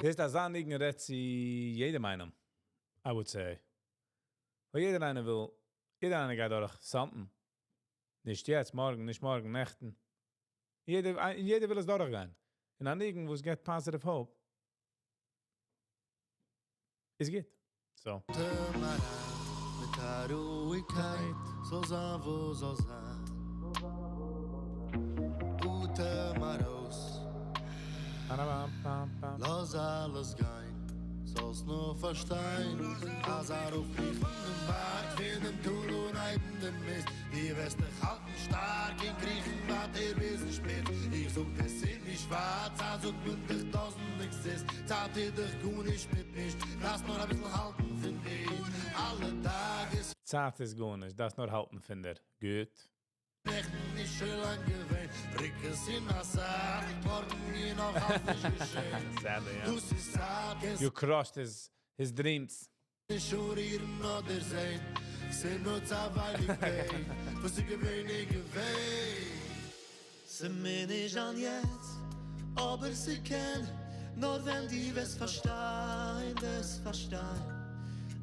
דאס אזא ניגון רעדט צו יעדעם איינעם, I would say. ווייל יעדער איינער וויל, יעדער איינער גייט דורך something. נישט יעצט, מארגן, נישט מארגן, נעכטן. יעדער, יעדער וויל עס דורכגיין. און א ניגון וואס גיט positive hope, איז גוט. So. מיט א רואיגקייט, זאל זיין וואס זאל זיין. אטעם ארויס. לאז אלעס גיין, זאלסט נאר פארשטיין, אז ארויפקריכן דעם בארג פון דעם טאל און הייבן דעם מיסט, דו וועסט דיך האלטן שטארק און קריכן ווייטער ביזן שפיץ. איך זאג דיר ס'איז נישט ווייט, צייט זאגט מען דיך doesn't exist, צייט איז דאך גארנישט מיט נישט, דארפסט נאר אביסל האלטן פון דיר, אלע טאג איז צייט איז גארנישט, דארפסט נאר האלטן פון דיר. גוט. נעכטן איז שוין לאנג געווען, בריקעס אין א זייט, מארגן איז נאך אלץ נישט געשען. Sadly, yeah. דאס איז צייט, קענסט You crushed his dreams. נישט אנרירן אדער זען, ס'איז נאר צייטווייליג pain, וואס איז געווען, איז געווען. ס'מיר נישט אן יעצט, אבער ס'קען, נאר ווען דו וועסט פארשטיין, וועסט פארשטיין,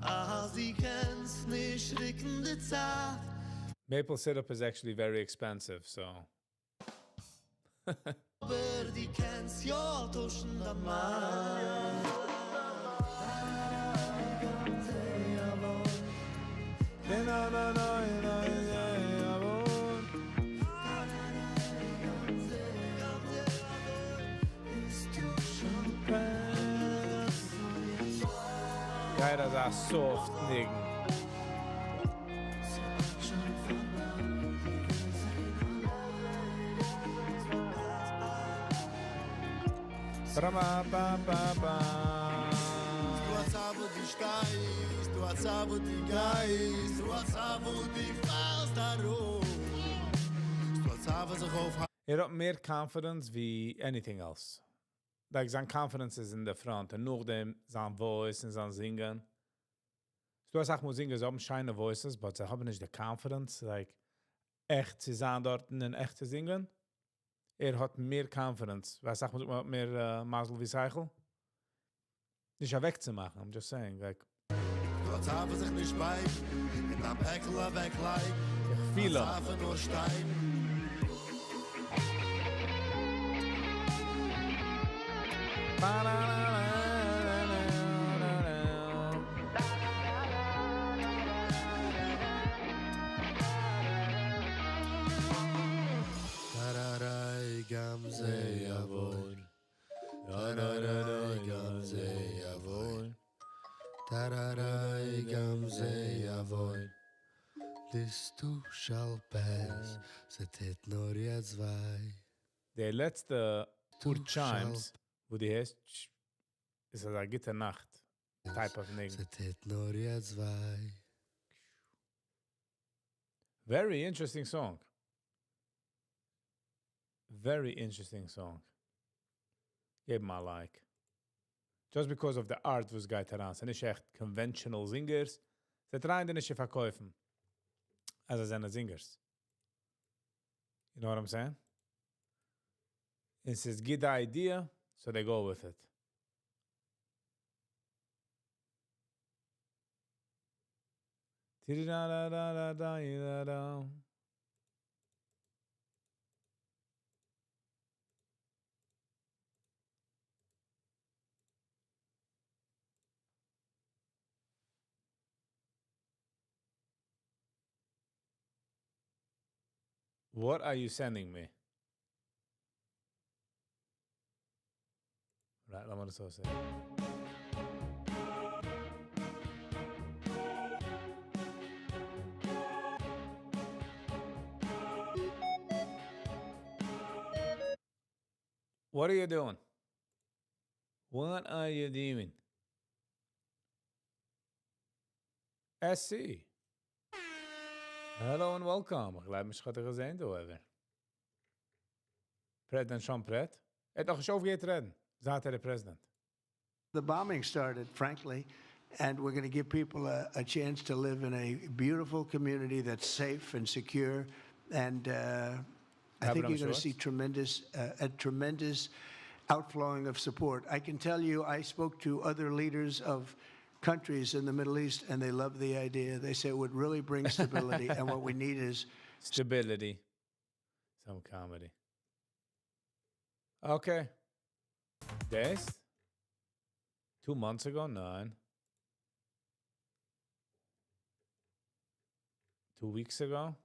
אז דו קענסט נישט רוקן די צייט. Maple syrup is actually very expensive, so. אבער דו קענסט יא טוישן דיין mind. Na, na, na, na, na, na, גייט אזא soft ניגון. Ba, ba, ba. דו האסט אבער די שטייסט, דו האסט אבער די גייסט, דו האסט אבער די פאלסט אראפ. דו האסט אבער זיך אויף ער האט מער confidence ווי anything else. Like זיין confidence איז in the front און נאכדעם זיין voice און זיין זינגען. ס'דא אסאך מאל singers האבן שיינע voices, but זיי האבן נישט די confidence, like עכט צו זיין דארטן און עכט צו זינגען. ער האט מער confidence. ווייל אסאך מאל זאגט מען האט מער מזל ווי שכל. נישט אוועקצומאכן, I'm just saying, like. דו האסט אבער זיך נישט בייגן, אין א פעקל אוועקלייגן. איך פיל אים. האסט אבער נאר שטייגן. טאראריי גם זה יעבור This too shall pass ס'טוט נאר יעצט וויי. די לעצטע פאר chimes וואס דו הערסט איז אזא גוטע נאכט type of ניגון. ס'טוט נאר יעצט וויי. Very interesting song. Very interesting song. געב אים א like. Just because of the art וואס גייט אריין. ס'איז נישט עכט conventional singers. זיי try ען דיר נישט צו פארקויפן אז זיי זענען singers. You know what I'm saying? און ס'איז good idea, so they go with it. What are you sending me? Right, לאמיר עס אויסהערן. What are you doing? What are you doing? SC. Hello and welcome. איך גלייב נישט איך האב דיך געזען דא ever. President Trump רעדט? ער האט נאך נישט אויפגעהערט רעדן זייט ער איז president. The bombing started, frankly, and we're going to give people a, a chance to live in a beautiful community that's safe and secure. And uh, I think Abraham you're going to see Schwartz? tremendous, uh, a tremendous outflowing of support. I can tell you, I spoke to other leaders of countries in the Middle East, and they love the idea. They say it would really bring stability, and what we need is Stability. Some comedy. Okay. דאס? 2 months ago? ניין. 2 weeks ago?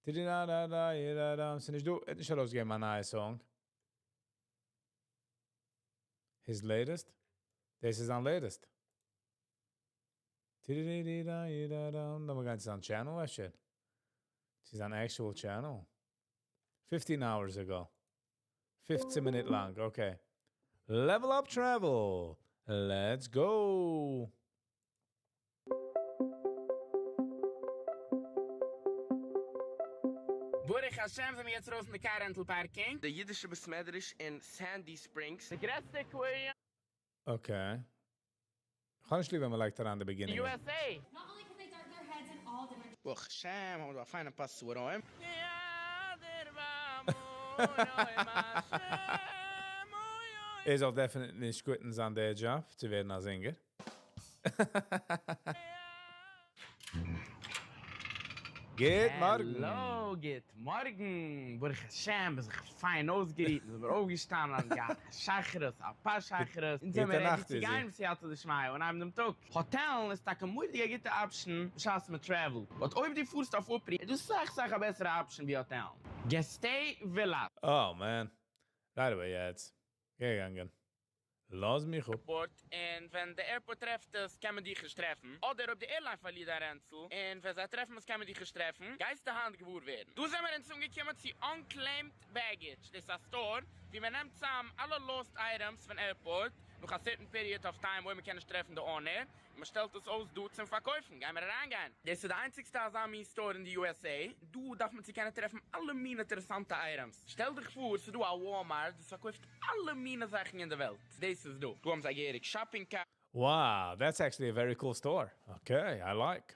ס'איז נישט דא, ער האט נישט ארויסגעגעבן א נייע song. His latest? דאס איז זיין latest. לאמיר גיין צו זיין channel, אפשר. ס'איז זיין actual channel. 15 hours ago. 15 מינוט לאנג, okay. Level up travel. Let's go. ברוך השם זענען מיר יעצט ארויס אין די car rental parking. די אידישע בית מדרש אין Sandy Springs. די גרעסטע aquarium Okay. איך האב נישט ליב, ווען מען לייגט אריין די beginning. USA. Not only can they dart their heads in all different ברוך השם, האבן מיר דא א פיינע פאס צו רוימען. ער זאל definitely נישט quit ן זיין day job צו ווערן א singer. גוט מארגן. Hello, גוט מארגן. ברוך השם, ביסט זיך פיין אויסגערוהט, מיר זענען אויפגעשטאנען, געהאט א שחרית, א פת שחרית. און זענען גוטע מיר ready נאכט, צו Izzy. גיין, בסייעתא דשמיא, און אנהייבן דעם טאג. האטעלן איז טאקע מורא'דיג א גוטע option, בשעת מען travel ט. But אויב דו פארסט אויף אפרו, איז דאס אסאך אסאך א בעסערע option ווי האטעלן. Gestay Villa. Oh man. Right away יעצט. געגאנגען. לאז מיך אפ. Airport, און ווען די airport טרעפט עס, קען מען דיך נישט טרעפן. אדער אויב די airline פארלירט דיין רענצל, און ווען זיי טרעפן עס קען מען דיך נישט טרעפן, גייסטו היינט געוואר ווערן. דא זעמיר אונז אנגעקומען צו Unclaimed Baggage. דאס איז א store וואו מען נעמט צאם אלע lost items פון airport, נאך א certain period of time וואו מען קען נישט טרעפן די owner, און מען שטעלט עס אויס דא צום פארקויפן. גיימיר אריינגיין. דאס איז די איינציגסטע אזא מין store אין די USA. דא דארף מען צו קענען טרעפן אלע מין אינטערעסאנטע items. שטעל דיך פאר ס'איז דא א Walmart וואס פארקויפט אלע מיני זאכן אין די וועלט. דאס איז דא. דא האבן זיי געהעריג shopping cart. Wow, that's actually a very cool store. Okay, I like.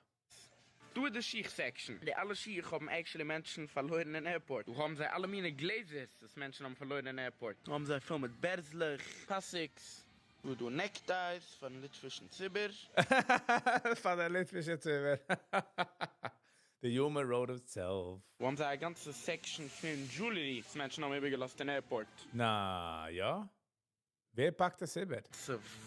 דא איז די שיך section. די אלע שיך האבן actually מענטשן פארלוירן אין airport. דא האבן זיי אלע מיני גלעזערס וואס מענטשן האבן פארלוירן אין airport. דא האבן זיי פול מיט בערזלעך, פאסיקס. דא איז דא neckties פארן ליטווישן ציבור. פאר די ליטווישע ציבור. The humor wrote itself. דא האבן זיי א גאנצע section פון jewelry וואס מענטשן האבן איבערגעלאזט אין airport. נא, יא? ווער פאקט עס איבער?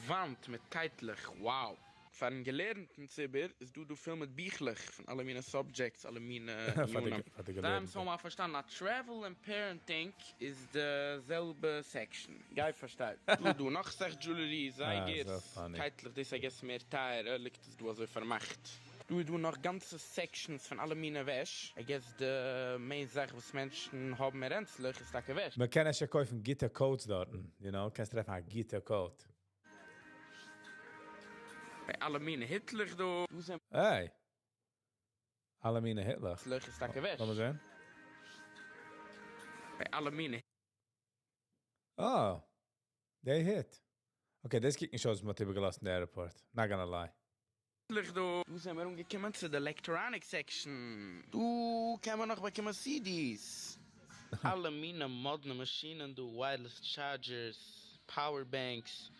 וואנט מיט קייטלעך, wow. פארן געלערנטן ציבור איז דא דא פול מיט ביכלעך פון אלע מיני subjects אלע מיני ענינים. זיי האבן somehow פארשטאנען אז travel און parenting איז די זעלבע section. גיי פארשטיי. דא איז דא נאך אסאך jewelry, זייגערס, קייטלעך, דאס I guess מער טייערע, ליגט עס דא אזוי פארמאכט. דא איז דא נאך גאנצע sections פון אלע מיני וועש, I guess די main זאך וואס מענטשן האבן אין רענצלעך איז טאקע וועש. מען קען אפשר קויפן גוטע coats דארטן, you know, קענסט טרעפן א גוטע coat. ביי אלע מיני היטלעך דא. דא זענען. היי! אלע מיני היטלעך. לעך איז טאקע וועש. לאמיר זען. ביי אלע מיני. אה! די היט. Okay, דאס קוקט נישט אויס ווי מ'האט איבערגעלאזט אין די airport. Not gonna lie. היטלעך דא. דא זענען מיר אנגעקומען צו די electronic section. דא קען מען נאך באקומען CDs. אלע מיני מאדנע מאשינען דא, wireless chargers, power banks,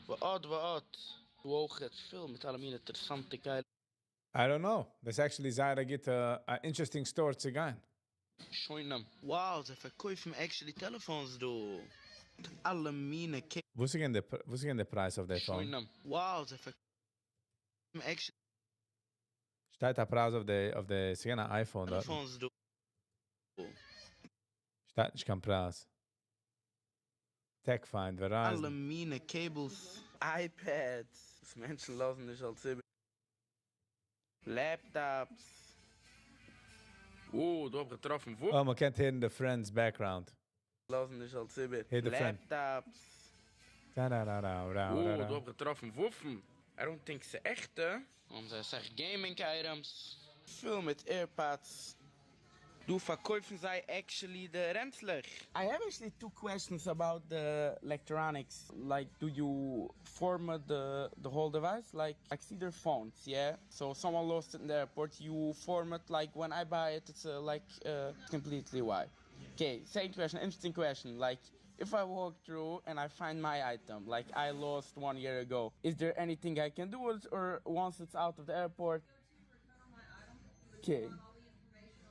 ועוד ועוד. דא אויכעט פול מיט אלע מיני אינטערעסאנטע כלים. I don't know. דאס איז actually זייער א גוטע א interesting store צו גיין. שוינעם. Wow זיי פארקויפן actually טעלעפאנס דא. מיט אלע מיני כלים. וואס איז געווען די וואס איז געווען די פרייז אויף די phone? שוינעם. Wow זיי פארקויפן actually. שטייט א פרייז אויף די אויף די ס'איז געווען א iPhone דארטן. טעלעפאנס דא. שטייט נישט קיין פרייז. Tech Find, אלע Verizon. מינע cables. iPads וואס מענטשן לאזן נישט אלס איבער. Laptops. וואו, דא האב איך געטראפן וואו. אה, מ'קען הערן די friends background. לאזן נישט אלס איבער. הער די friend. Laptops. וואו, דא האב איך געטראפן וואפן. I don't think ס'עכטע. האבן זיי אסאך gaming items. פול מיט AirPods. דא פארקויפן זיי actually די רענצלעך. I have actually two questions about the electronics, like do you format the the whole device like I see their phones yeah so someone lost it in the airport you format like when I buy it it's like completely why okay second question interesting question like if I walk through and I find my item like I lost one year ago is there anything I can do or once it's out of the airport okay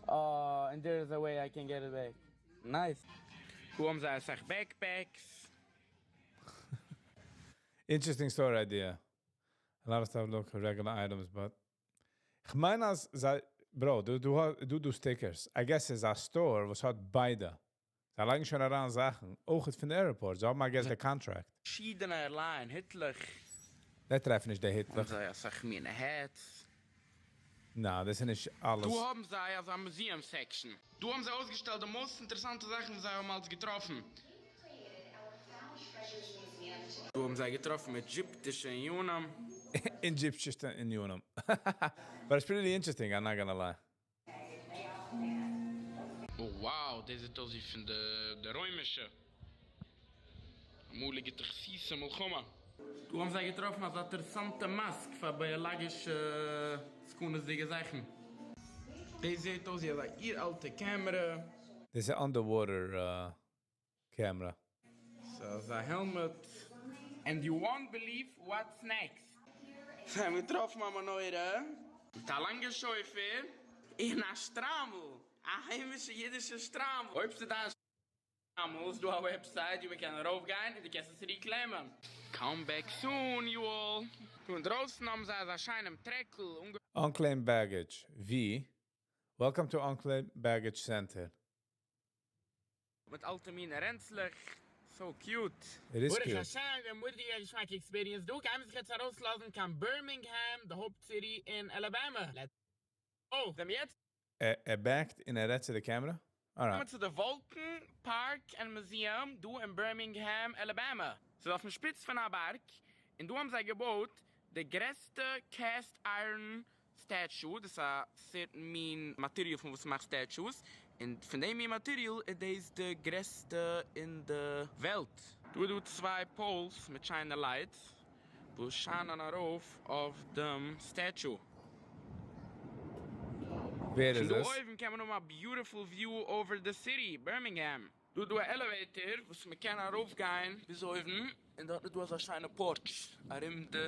אה and there is a way I can get it back nice. דא האבן זיי אסאך backpacks. Interesting store idea. A lot of stuff look regular items but כ'מיין אז זיי bro דו דו דו דו stickers I guess ס'איז א store וואס האט ביידע. זיי לייגן שוין אריין זאכן אויכעט פון די airport זיי האבן I guess די contract. פארשידענע airline היטלעך. זיי טרעפן נישט די האבן היטלעך. זיי אסאך מינע hats. נא, דאס איז נישט אלעס. דא האבן זיי אזא museum section. דא האבן זיי אויסגעשטעלט די most אינטערעסאנטע זאכן וואס זיי האבן אלץ געטראפן. דא האבן זיי געטראפן עגיפטישע ענינים. עגיפטישע ענינים. But it's pretty interesting, I'm not gonna lie. Wow, דאס זעט אויס ווי פון די רוימישע אמאליגע תכסיסי מלחמה. דא האבן זיי געטראפן אזא אינטערעסאנטע mask פאר ביאלאגישע סכנות'דיגע זאכן. דאס זעט אויס ווי אזא אור אלטע קעמערע. דאס איז underwater camera. ס'איז אזא helmet. And you won't believe what's next. זיי האבן געטראפן א מנורה. מיט א לאנגע שופר. און א שטריימל. א היימישע אידישע שטריימל. אויב ס'איז דיין שטריימל איז דא א website ווי מ'קען ארויפגיין און דו קענסט עס reclaim ען. Come back soon you all. דא אינדרויסן האבן זיי אזא שיינעם טרעקל. Unclaimed baggage, ווי? Welcome to Unclaimed Baggage Center. מיט אלטע מינע רענצלעך. So cute. It is ברוך cute. השם, די מורא'דיגע געשמאקע experience דא, גיימיר זיך יעצט ארויסלאזן קיין בירמינגהעם, די הויפט city אין אלאבאמע. Let's go. זעמיר יעצט. ער back ט און ער רעדט צו די camera? Alright. קומען צו די Vulcan Park and Museum דא אין בירמינגהעם אלאבאמע. ס'איז אויפן שפיץ פון א בארג, און דא האבן זיי געבויט די גרעסטע cast iron statue, דאס איז א certain מין material פון וואס מ'מאכט statues, און פון די מין material איז דאס די גרעסטע אין די וועלט. דא איז דא צוויי poles מיט שיינע lights וואס שיינען ארויף אויף דעם statue. ווער פון איז דא עס? אויבן קען מען האבן א beautiful view over די city, בירמינגהעם. דא איז דא א elevator וואס מען קען ארויף גיין ביז אויבן, און דארט איז דא אזא שיינע porch ארום די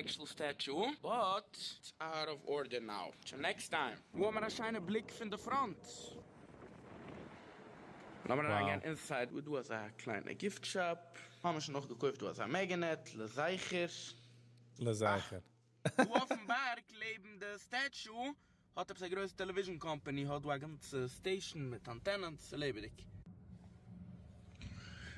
actual statue, but it's out of order now, till next time. וואו האט מען א שיינע בליק פון די front? לאמיר אריין גיין inside, דא איז דא אזא קליינע gift shop, האמיר שוין אויך געקויפט דא אזא magnet לזכר. לזכר. דא אויפן בארג לעבן די statue האט עפעס א גרויסע television company האט דא א גאנצע station מיט antennas ס'איז לעבעדיג.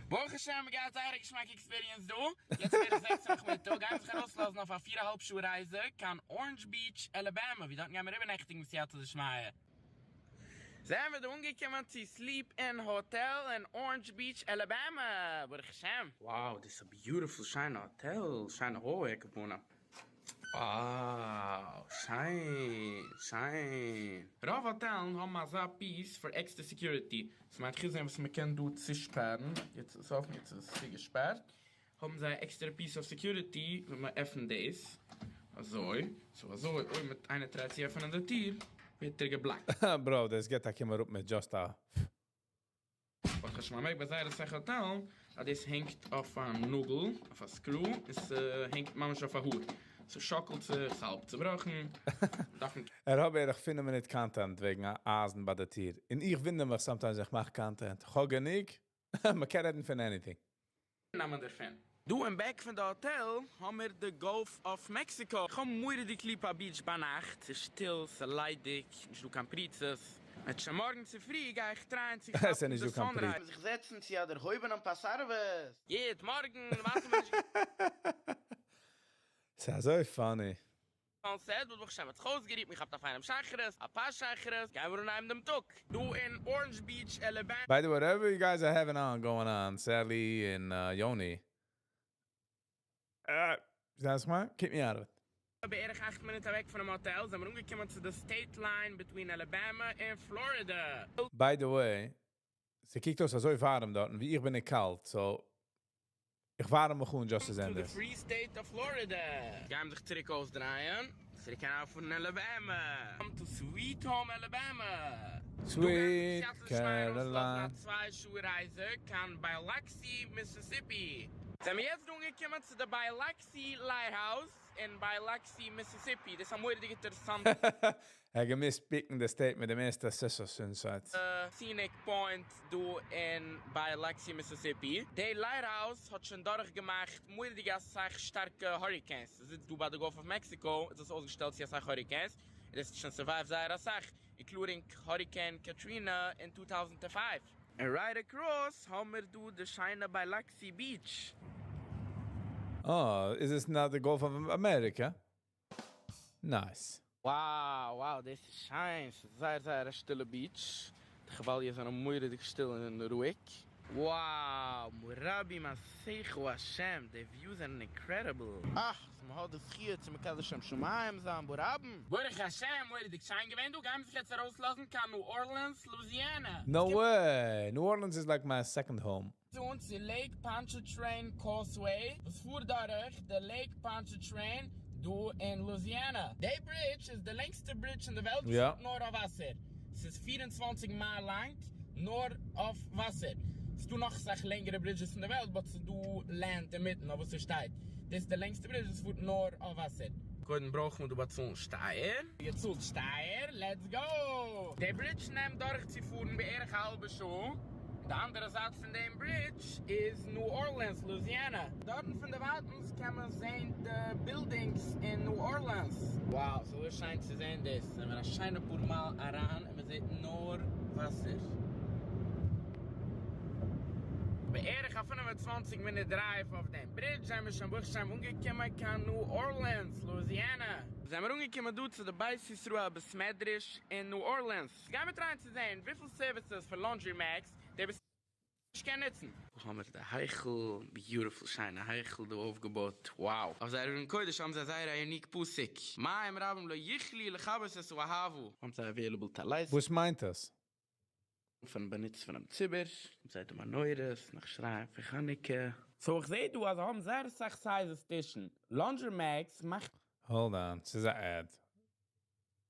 ברוך השם געהאט זייער א געשמאקע experience דא, יעצט בערך 6 נאכמיטאג גיימיר זיך ארויסלאזן אויף א פיר א האלב שעה רייזע קיין אראנדזש ביטש אלאבאמא ווי דארטן גיימיר איבערנעכטיגן בסייעתא דשמיא. זענען מיר דא אנגעקומען צו Sleep Inn Hotel אין אראנדזש ביטש אלאבאמא, ברוך השם. Wow דאס איז א beautiful שיינע האטעל, שיינע hallway הכוונה. Wow שיין שיין. רוב האטעלן האבן אזא piece פאר extra security, ס'מיינט חוץ דעם וואס מ'קען דא צושפארן, יעצט איז עס אפן יעצט איז עס צוגעשפארט, האבן זיי א עקסטערע piece of security ווען מ'עפנט דאס אזוי, so אזוי אויב מ'ט איינער try ט צו עפענען די טיר ווערט ער געבלאקט. Bro דאס געט א קום אראפ מיט just א. ברוך השם מ'מערקט ביי זייער אסאך האטעלן אז דאס הענגט אויף א נאגל, אויף א screw, און ס'הענגט ממש אויף א האר, ס'שאקלט זיך, ס'האלב צובראכן, דארף מען. ער האט בערך פינף מינוט content וועגן א אייזן ביי די טיר, און איך וואונדער מיך sometimes איך מאך content, כ'האב גענוג? מ'קען רעדן פון anything. נעמען דערפון. דא אין back פון די האטעל האמיר די Gulf of Mexico. איך האב מורא'דיג ליב א beach ביינאכט, ס'איז שטיל, ס'איז ליידיג, נישט דא קיין פריצות. אפשר מארגן צופרי גיי איך try ען צו עס איז כאפן נישט די דא קיין פריצות. sunrise. זיך זעצן צו א דערהויבענעם פאסארוועס. גוט מארגן, למעשה בין איך נישט. ס'איז אזוי funny. Sunset, ברוך השם האט זיך אויסגערוהט, מ'כאפט א פיינעם שחרית, א פת שחרית, גייען מיר אנהייבן דעם טאג דא אין אראנדזש ביטש אלאבאמא. By the way whatever you guys are having on going on Sally און יוני זאגסט מיר keep me out of it. בערך 8 מינוט אוועק פונעם האטעל זעמיר אנגעקומען צו די state line between אלאבאמא און פלארידע. By the way, ס'קוקט אויס אזוי ווארעם דארטן ווי איך בין אין קאלט, so איך ווארעם מיך אן just צו זען to the דאס. Free state of Florida. גייען זיך צוריק אויסדרייען, צוריק אריינפארן אין אלאבאמא. Come to sweet home Alabama. דא גייט Sweet זיך בסייעתא דשמיא ארויסלאזן א Caroline. 2 שעה רייזע קיין ביילאקסי מיסיסיפי. זעמיר יעצט דא אנגעקומען צו די ביילאקסי Lighthouse אין ביילאקסי מיסיסיפי. דאס איז א מורא'דיג אינטערעסאנטע. ער האט געמוזט pick ן די state מיט די מערסטע suicides. Scenic point דא אין ביילאקסי מיסיסיפי. די lighthouse האט שוין דורך געמאכט מורא'דיג אסאך שטארקע hurricanes. ס'זיצט דא ביי די Gulf of Mexico איז עס אויסגעשטעלט צו אסאך hurricanes, און עס האט שוין survive ט זייער אסאך, including Hurricane Katrina אין 2005. און right across האמיר דא די שיינע ביילאקסי beach. אה, איז עס נאר די Gulf of America? Nice. Wow wow דאס איז שיין, ס'איז זייער זייער א שטילע beach, די כוואליעס זענען מורא'דיג שטיל און רואיג. Wow מרבי מעשיך השם, די views זענען incredible. אך, מ'האט די זכי' צו מקדש שם שמים זיין ברבים. ברוך השם, מורא'דיג שיין געווען דא, גיימיר זיך יעצט ארויסלאזן קיין ניו ארלינס לואיזיאנע. No way! New Orleans is like my second home. צו אונז צו Lake Pontchartrain Causeway וואס פארט דורך די Lake Pontchartrain דא אין לואיזיאנע. די ברידזש איז די לענגסטע ברידזש אין די וועלט וואס פארט נאר אויף וואסער. ס'איז 24 מייל לאנג נאר אויף וואסער. ס'איז דא נאך אסאך לענגערע bridges אין די וועלט but ס'איז דא land אינמיטן אויף וואס ס'שטייט. דאס איז די לענגסטע ברידזש וואס פארט נאר אויף וואסער. קודם ברויך מען דא באצאלן שטייער. געצאלט שטייער, let's go! די ברידזש נעמט דורכצופארן בערך א האלבע שעה. די אנדערע זייט פון דעם ברידזש איז ניו ארלינס, לואיזיאנע. דארטן פון דערווייטנס קען מען זען די buildings אין ניו ארלינס. Wow, ס'איז אזוי שיין צו זען דאס. זעמיר א שיינע פאר מייל אריין און מ'זעט נאר וואסער. בערך א 25 מינוט drive אויף דעם ברידזש זעמיר שוין ברוך השם אנגעקומען קיין ניו ארלינס, לואיזיאנע. זעמיר אנגעקומען דא צו די בית ישראל בית מדרש אין ניו ארלינס. גיימיר try ען צו זען וויפיל services פון laundromats די בית מדרש קען נוצן. דא האמיר די היכל, beautiful שיינע היכל דא אויפגעבויט, wow. אויף זייער ארון קודש האבן זיי זייער א unique פסוק, מים רבים לא יכלו לכבות את האהבה. האבן זיי available טלית. וואס מיינט עס? פון באנוץ פונעם ציבור, זיי די מנורות, נאך שרייען פון חנוכה. So איך זעה דא אז זיי האבן זייער אסאך sizes טישן, laundromats מאכט. Hold on, ס'איז א ad.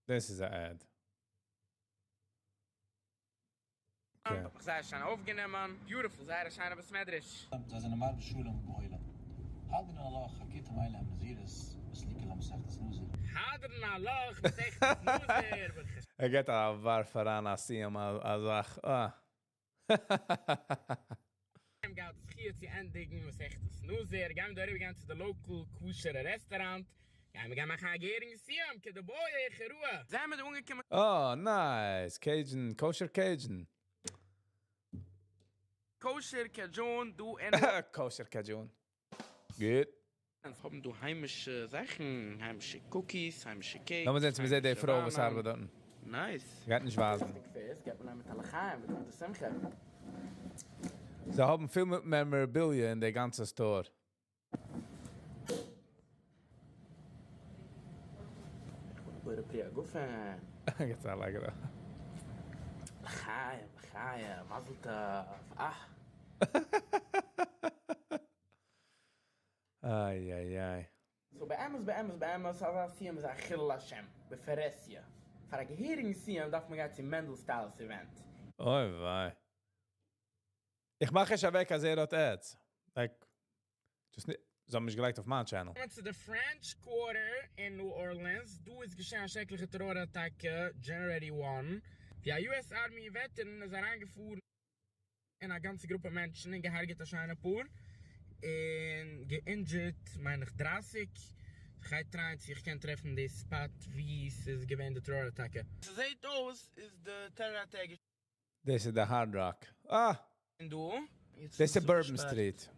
דאס איז א ad. Okay. האט מיך זייער שיין אויפגענומען. Beautiful, זייער א שיינע בית מדרש. זיי זענען מרבה שלום בעולם. הדרן עלך הכותים אלו הם נזירות וואס ליגט על מסכת נזיר. הדרן עלך מסכת נזיר. ער געט א ווארף אריין א סיום א זאך. אה. געהאט די זכי' צו ענדיגן מסכת נזיר, גיימיר דא אריבערגיין צו די local כשר'ע רעסטאראנט. גיימיר גיין מאכן א געהעריגן סיום כדבעי וכראוי. זעמיר דא אנגעקומען. אה, nice! Cajun, kosher Cajun. Kosher Cajun דא אין. Kosher Cajun. גוט. אונז האבן דא היימישע זאכן, היימישע cookies, היימישע cakes, לאמיר זען צו מ'זעט די היימישע פרוי וואס וויינען. ארבעט דארטן. Nice. גייט נישט ווייזן. געבט מען איין מיט א לחיים מיט די שמחה. זיי האבן פיל מיט memorabilia אין די גאנצע store. בורא פרי הגפן. געטס א לייק דא. לחיים לחיים מזל טוב אה. איי איי איי. So באמת באמת באמת אזא סיום איז א חילול השם בפרהסיא. פאר א געהעריגן סיום דארף מען גיין צו מענדל סטיילס event. אוי וויי. איך מאך נישט אוועק אז ער האט ads. Like, just זיי האבן נישט געלייגט אויף מיין channel. צו די French Quarter אין New Orleans, דא איז געשען א שרעקליכע טעראר אטאקע January 1, ווי א US Army veteran איז אריינגעפארן אין א גאנצע גרופע מענטשן און געהארגעט א שיינע פאר, און גע injured מיין איך 30, כ'גיי טרייען צו איך קען טרעפן די spot ווי ס'איז געווען די טעראר אטאקע. ס'זעהט אויס איז די טעראר אטאקע. דאס איז די Hard Rock. אה! און דא? דאס איז Bourbon Street.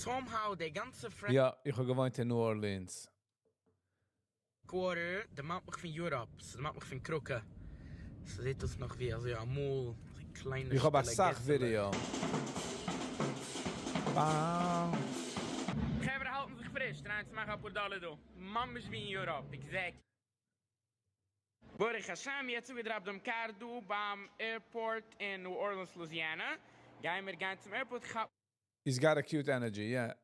Somehow די גאנצע French. יא, איך האב געוואוינט אין New Orleans. Quarter דערמאנט מיך פון Europe, ס'דערמאנט מיך פון קראקע. ס'זעט אויס נאך ווי אזוי אמאל, אזוי קליינע איך האב שטילע אסאך געסעלעך. ווידעא. חברה האלטן זיך פריש, טרייען צו מאכן אפאר דאלער דא. ממש ווי אין Europe, exact. ברוך השם יעצט אפגעדראפט דעם קאר דא ביים airport אין New Orleans Louisiana, גיימיר גיין צום airport כאפן. He's got a cute energy, yeah.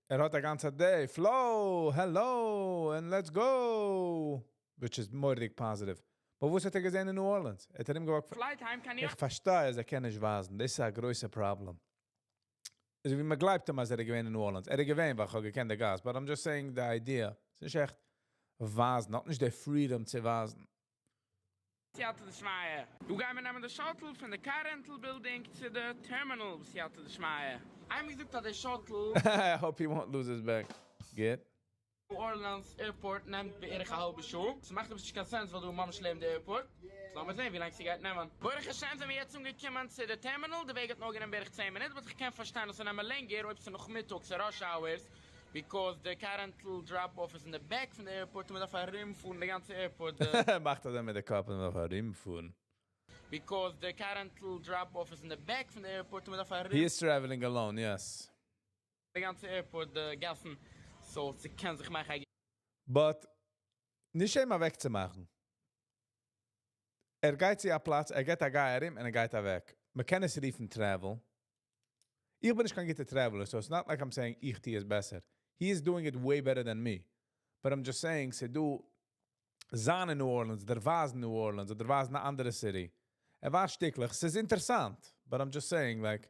ער האט א גאנצע day, flow, hello, and let's go! Which איז מורא'דיג positive. But וואס האט ער געזען אין New Orleans? ער האט ארומגעוואקט פון. Flight היים קיין איך פארשטיי אז ער קען נישט ווייזן, דאס איז א גרויסע פראבלעם. אזוי ווי מען גלייבט אים אז ער איז געווען אין New Orleans. ער איז געווען ווייל איך האב געקענט די גאס, but I'm just saying the idea. ס'איז נישט עכט ווייזן, האט נישט די freedom צו ווייזן. סייעתא דשמיא. דא גייען מיר נעמען די shuttle פון די car rental building צו די terminal בסייעתא דשמיא. איינמאל געזאגט אז די shuttle. I hope he won't lose his bag. גוט. New Orleans airport נעמט בערך א האלבע שעה. ס'מאכט אבער נישט קיין sense ווייל דא איז ממש לעבן די airport. לאמיר זען ווילאנג ס'גייט נעמען. ברוך השם זעמיר יעצט אנגעקומען צו די terminal, די וועג האט נאר גענומען בערך 10 מינוט, but כ'קען פארשטיין אז ס'נעמען לענגער אויב ס'נאכמיטאג ס'איז rush hours, because די car rental drop off איז אין די back פון די airport און מ'דארף ארומפארן די גאנצע airport. מאכט אזוי מיט די קאפ און מ'דארף ארומפארן. Because די car rental drop off איז אין די back פון די airport און מ'דארף ארום. He is traveling alone, yes. די גאנצע airport די גאסן, so ס'קען זיך מאכן א. But נישט אים אוועקצומאכן. ער גייט צו א פלאץ, ער געט א גיי ארום און ער גייט אוועק. מ'קען עס רופן travel. איך בין נישט קיין גוטער traveler, so it's not like I'm saying איך טו עס בעסער. He is doing it way better than me. But I'm just saying, ס'דא זיין אין New Orleans, דער ווייזן New Orleans, אדער ווייזן א אנדערע city. ער ווייזט שטיקלעך, ס'איז אינטערעסאנט. But I'm just saying, like,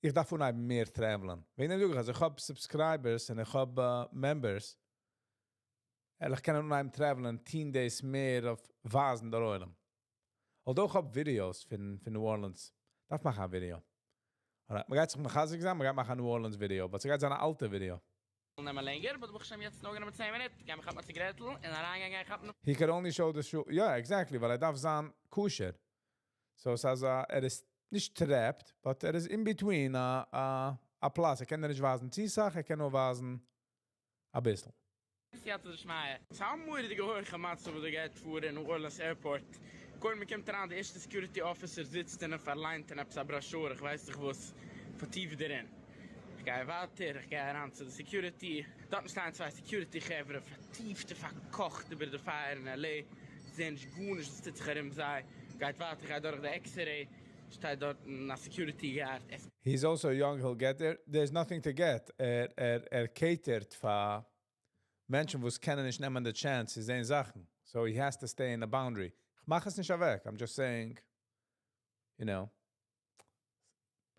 איך דארף אנהייבן מער travelען. וועגן דעם זאג איך אז איך האב subscribers און איך האב members, ערליך קענען אנהייבן travelען, טון דאס מער אויף ווייזן דער עולם. Although איך האב videos פון New Orleans. דארף מאכן א ווידעא. Alright, מ'גייט זיך מחזק זיין, מ'גייט מאכן א New Orleans video, but ס'גייט זיין א אלטע ווידעא. נעמען לענגער, but ברוך השם יעצט נאר גענומען 10 מינוט, גיי מיר כאפן א ציגרעטל און אריינגיין גיין כאפן. He could only show the show. Yeah, exactly, ווייל ער דארף זיין kosher. So ס'איז א, ער איז נישט trapped, but ער איז in between א פלאץ. ער קען נישט ווייזן צו סאך, ער קען נאר ווייזן א ביסל. סייעתא דשמיא. ס'איז א מורא'דיגע הויכע מצב וואס דא גייט פאר אין New Orleans airport. קודם מ'קומט אריין, די ערשטע security officer זיצט און פארליינט אין עפעס א בראשור, איך ווייס נישט וואס, פארטיפט דערין. איך גיי ווייטער, איך גיי אריין צו די security, דארטן שטייען צוויי security חברה, פארטיפט און פארקאכט איבער די פייער אין LA, זעען נישט גארנישט וואס טוט זיך ארום זיי. גייט ווייטער, גייט דורך די X-ray, שטייט דארטן א security guard. He's also young, he'll get there. There's nothing to get. ער caterט פאר מענטשן וואס קענען נישט נעמען די chance צו זען זאכן. So he has to stay in the boundary. איך מאך עס נישט אוועק. I'm just saying, you know,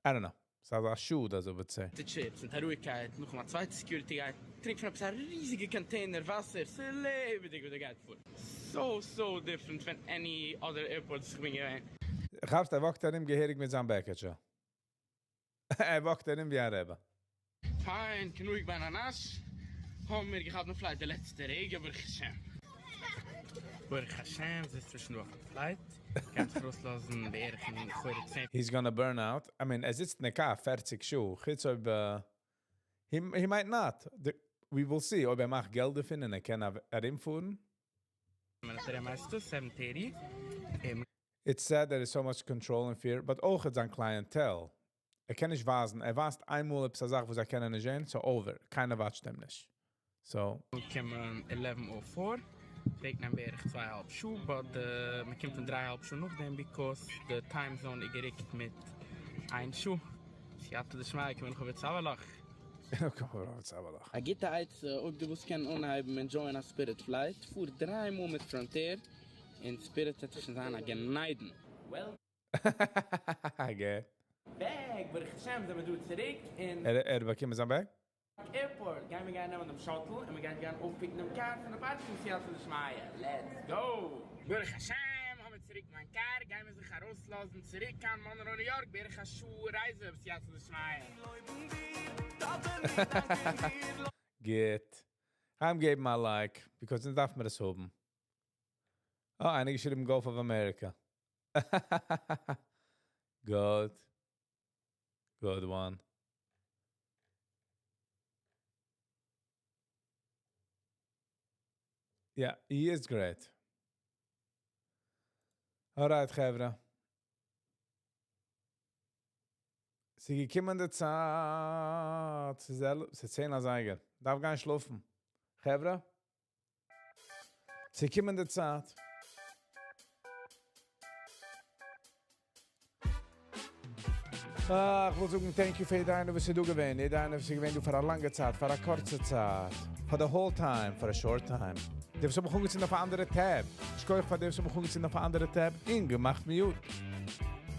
I don't know. ס'איז א שאד, אזוי וואלט איך די chips מיט א רואיגקייט, נאכדעם א צווייטע security guard טרינקט פון עפעס א ריזיגע container וואסער, ס'איז לעבעדיג וואס דא גייט פאר. So so different פון any other airport וואס איך בין געווען. כאפסט, ער וואקט ארום געהעריג מיט זיין בעקעטשע. ער וואקט ארום ווי א רבי. פיין, כנהוג בין אנש. האבן מיר געכאפט דעם flight די לעצטע רגע ברוך השם. ברוך השם זיצט מיר שוין דא אויפן flight, גייט זיך ארויסלאזן בערך אין לכאורה צען. He's gonna burn out, I mean ער זיצט אין די קאר פערציג שעה, חוץ אויב he might not, we will see אויב ער מאכט געלט דערפון און ער קען ארומפארן. מינוט ארום הייסט עס seven thirty און. It's sad there is so much control און fear, but אויך זיין clientele. ער קען נישט ווייזן, ער ווייזט איינמאל עפעס א זאך וואס זיי קענען נישט זען, ס'איז over, קיינער watch ט אים נישט. So. קומען eleven o four, פלעגט נעמען בערך צוויי אהאלב שעה, but מען קומט אן דריי אהאלב שעה נאכדעם because די time zone איז גערוקט מיט איין שעה. סייעתא דשמיא קומען נאך אויף צוואלאך. א גוטע עצה אויב דו ווילסט קענען אנהייבן enjoy ען א Spirit flight, פאר דריי מאל מיט Frontier און Spirit וועט זיך שוין זיין א גן עדן. גוט. Back, ברוך השם זעמיר דא צוריק אין. ער האט באקומען זיין bag? Airport, גיימיר גיין נעמען דעם shuttle און מ'גייט גיין אויפ pick ן דעם קאר פון די parking סייעתא דשמיא, let's go! ברוך השם האמיר צוריק מיין קאר, גיימיר זיך ארויסלאזן צוריק קיין מאנרא ניו יארק, בערך א שעה רייזע בסייעתא דשמיא. גוט. היים געבן א like, because אונז דארף מיר עס האבן. אה, איינער געשריבן Gulf of America. גוט. Good one. Yeah, he is great. Alright, חברה. ס'איז געקומען די צייט. ס'איז ס'איז צען אזייגער. דארף גיין שלאפן. חברה, ס'איז געקומען די צייט. אה, איך וויל זאגן thank you פאר יעדער איינער וואס איז דא געווען, יעדער איינער וואס איז געווען דא פאר א לאנגע צייט, פאר א קורצע צייט, פאר the whole time, פאר א short time. די וואס האבן מיך אנגעצינדן אויף א אנדערע tab, שכוח פאר די וואס האבן מיך אנגעצינדן אויף א אנדערע tab און געמאכט mute.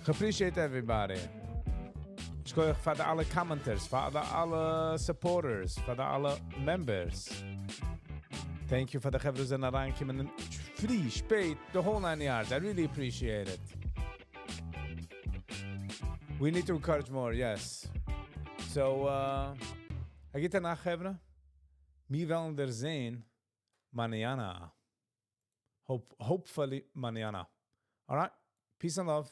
איך appreciate everybody. שכוח פאר די אלע commenters, פאר די אלע supporters, פאר די אלע members. Thank you פאר די חברה וואס זענען אריינגעקומען פרי, שפעט, the whole nine yards, I really appreciate it. We need to encourage more, yes. So, א גוטע נאכט חברה. מיר וועלן דערזען mañana. Hope, hopefully mañana. Alright, peace and love.